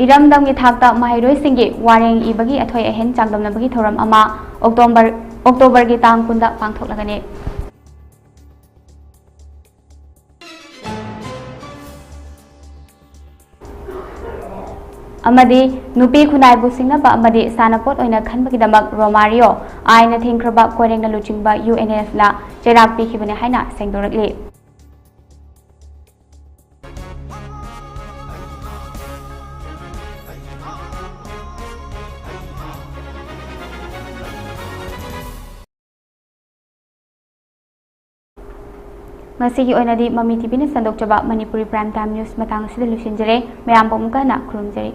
ꯏꯔꯝꯗꯝꯒꯤ ꯊꯥꯛꯇ ꯃꯍꯩꯔꯣꯏꯁꯤꯡꯒꯤ ꯋꯥꯔꯦꯡ ꯏꯕꯒꯤ ꯑꯊꯣꯏ ꯑꯍꯦꯟ ꯆꯥꯡꯗꯝꯅꯕꯒꯤ ꯊꯧꯔꯝ ꯑꯃ ꯑꯣꯛꯇꯣꯕꯔ, ꯑꯣꯛꯇꯣꯕꯔꯒꯤ ꯇꯥꯡ ꯀꯨꯟꯗ ꯄꯥꯡꯊꯣꯛꯂꯒꯅꯤ꯫ ꯑꯃꯗꯤ ꯅꯨꯄꯤ ꯈꯨꯟꯅꯥꯏꯕꯨ ꯁꯤꯡꯅꯕ ꯑꯃꯗꯤ ꯁꯥꯟꯅꯄꯣꯠ ꯑꯣꯏꯅ ꯈꯟꯕꯒꯤꯗꯃꯛ ꯔꯣꯃꯥꯔꯤꯑꯣ ꯑꯥꯏꯟꯅ ꯊꯤꯡꯈ꯭ꯔꯕ ꯀꯣꯏꯔꯦꯡꯅ ꯂꯨꯆꯤꯡꯕ ꯌꯨ ꯑꯦꯟ ꯑꯦꯐꯅ ꯆꯩꯔꯥꯛ ꯄꯤꯈꯤꯕꯅꯤ ꯍꯥꯏꯅ ꯁꯦꯡꯗꯣꯔꯛꯂꯤ꯫ ꯉꯁꯤꯒꯤ ꯑꯣꯏꯅꯗꯤ ꯃꯃꯤ ꯇꯤꯚꯤꯅ ꯁꯟꯗꯣꯛꯆꯕ ꯃꯅꯤꯄꯨꯔꯤ Prime Time News ꯃꯇꯥꯡ ꯑꯁꯤꯗ ꯂꯣꯏꯁꯤꯟꯖꯔꯦ꯫ ꯃꯌꯥꯝꯕꯨ ꯑꯃꯨꯛꯀ ꯍꯟꯅ ꯈꯨꯔꯨꯝꯖꯔꯤ꯫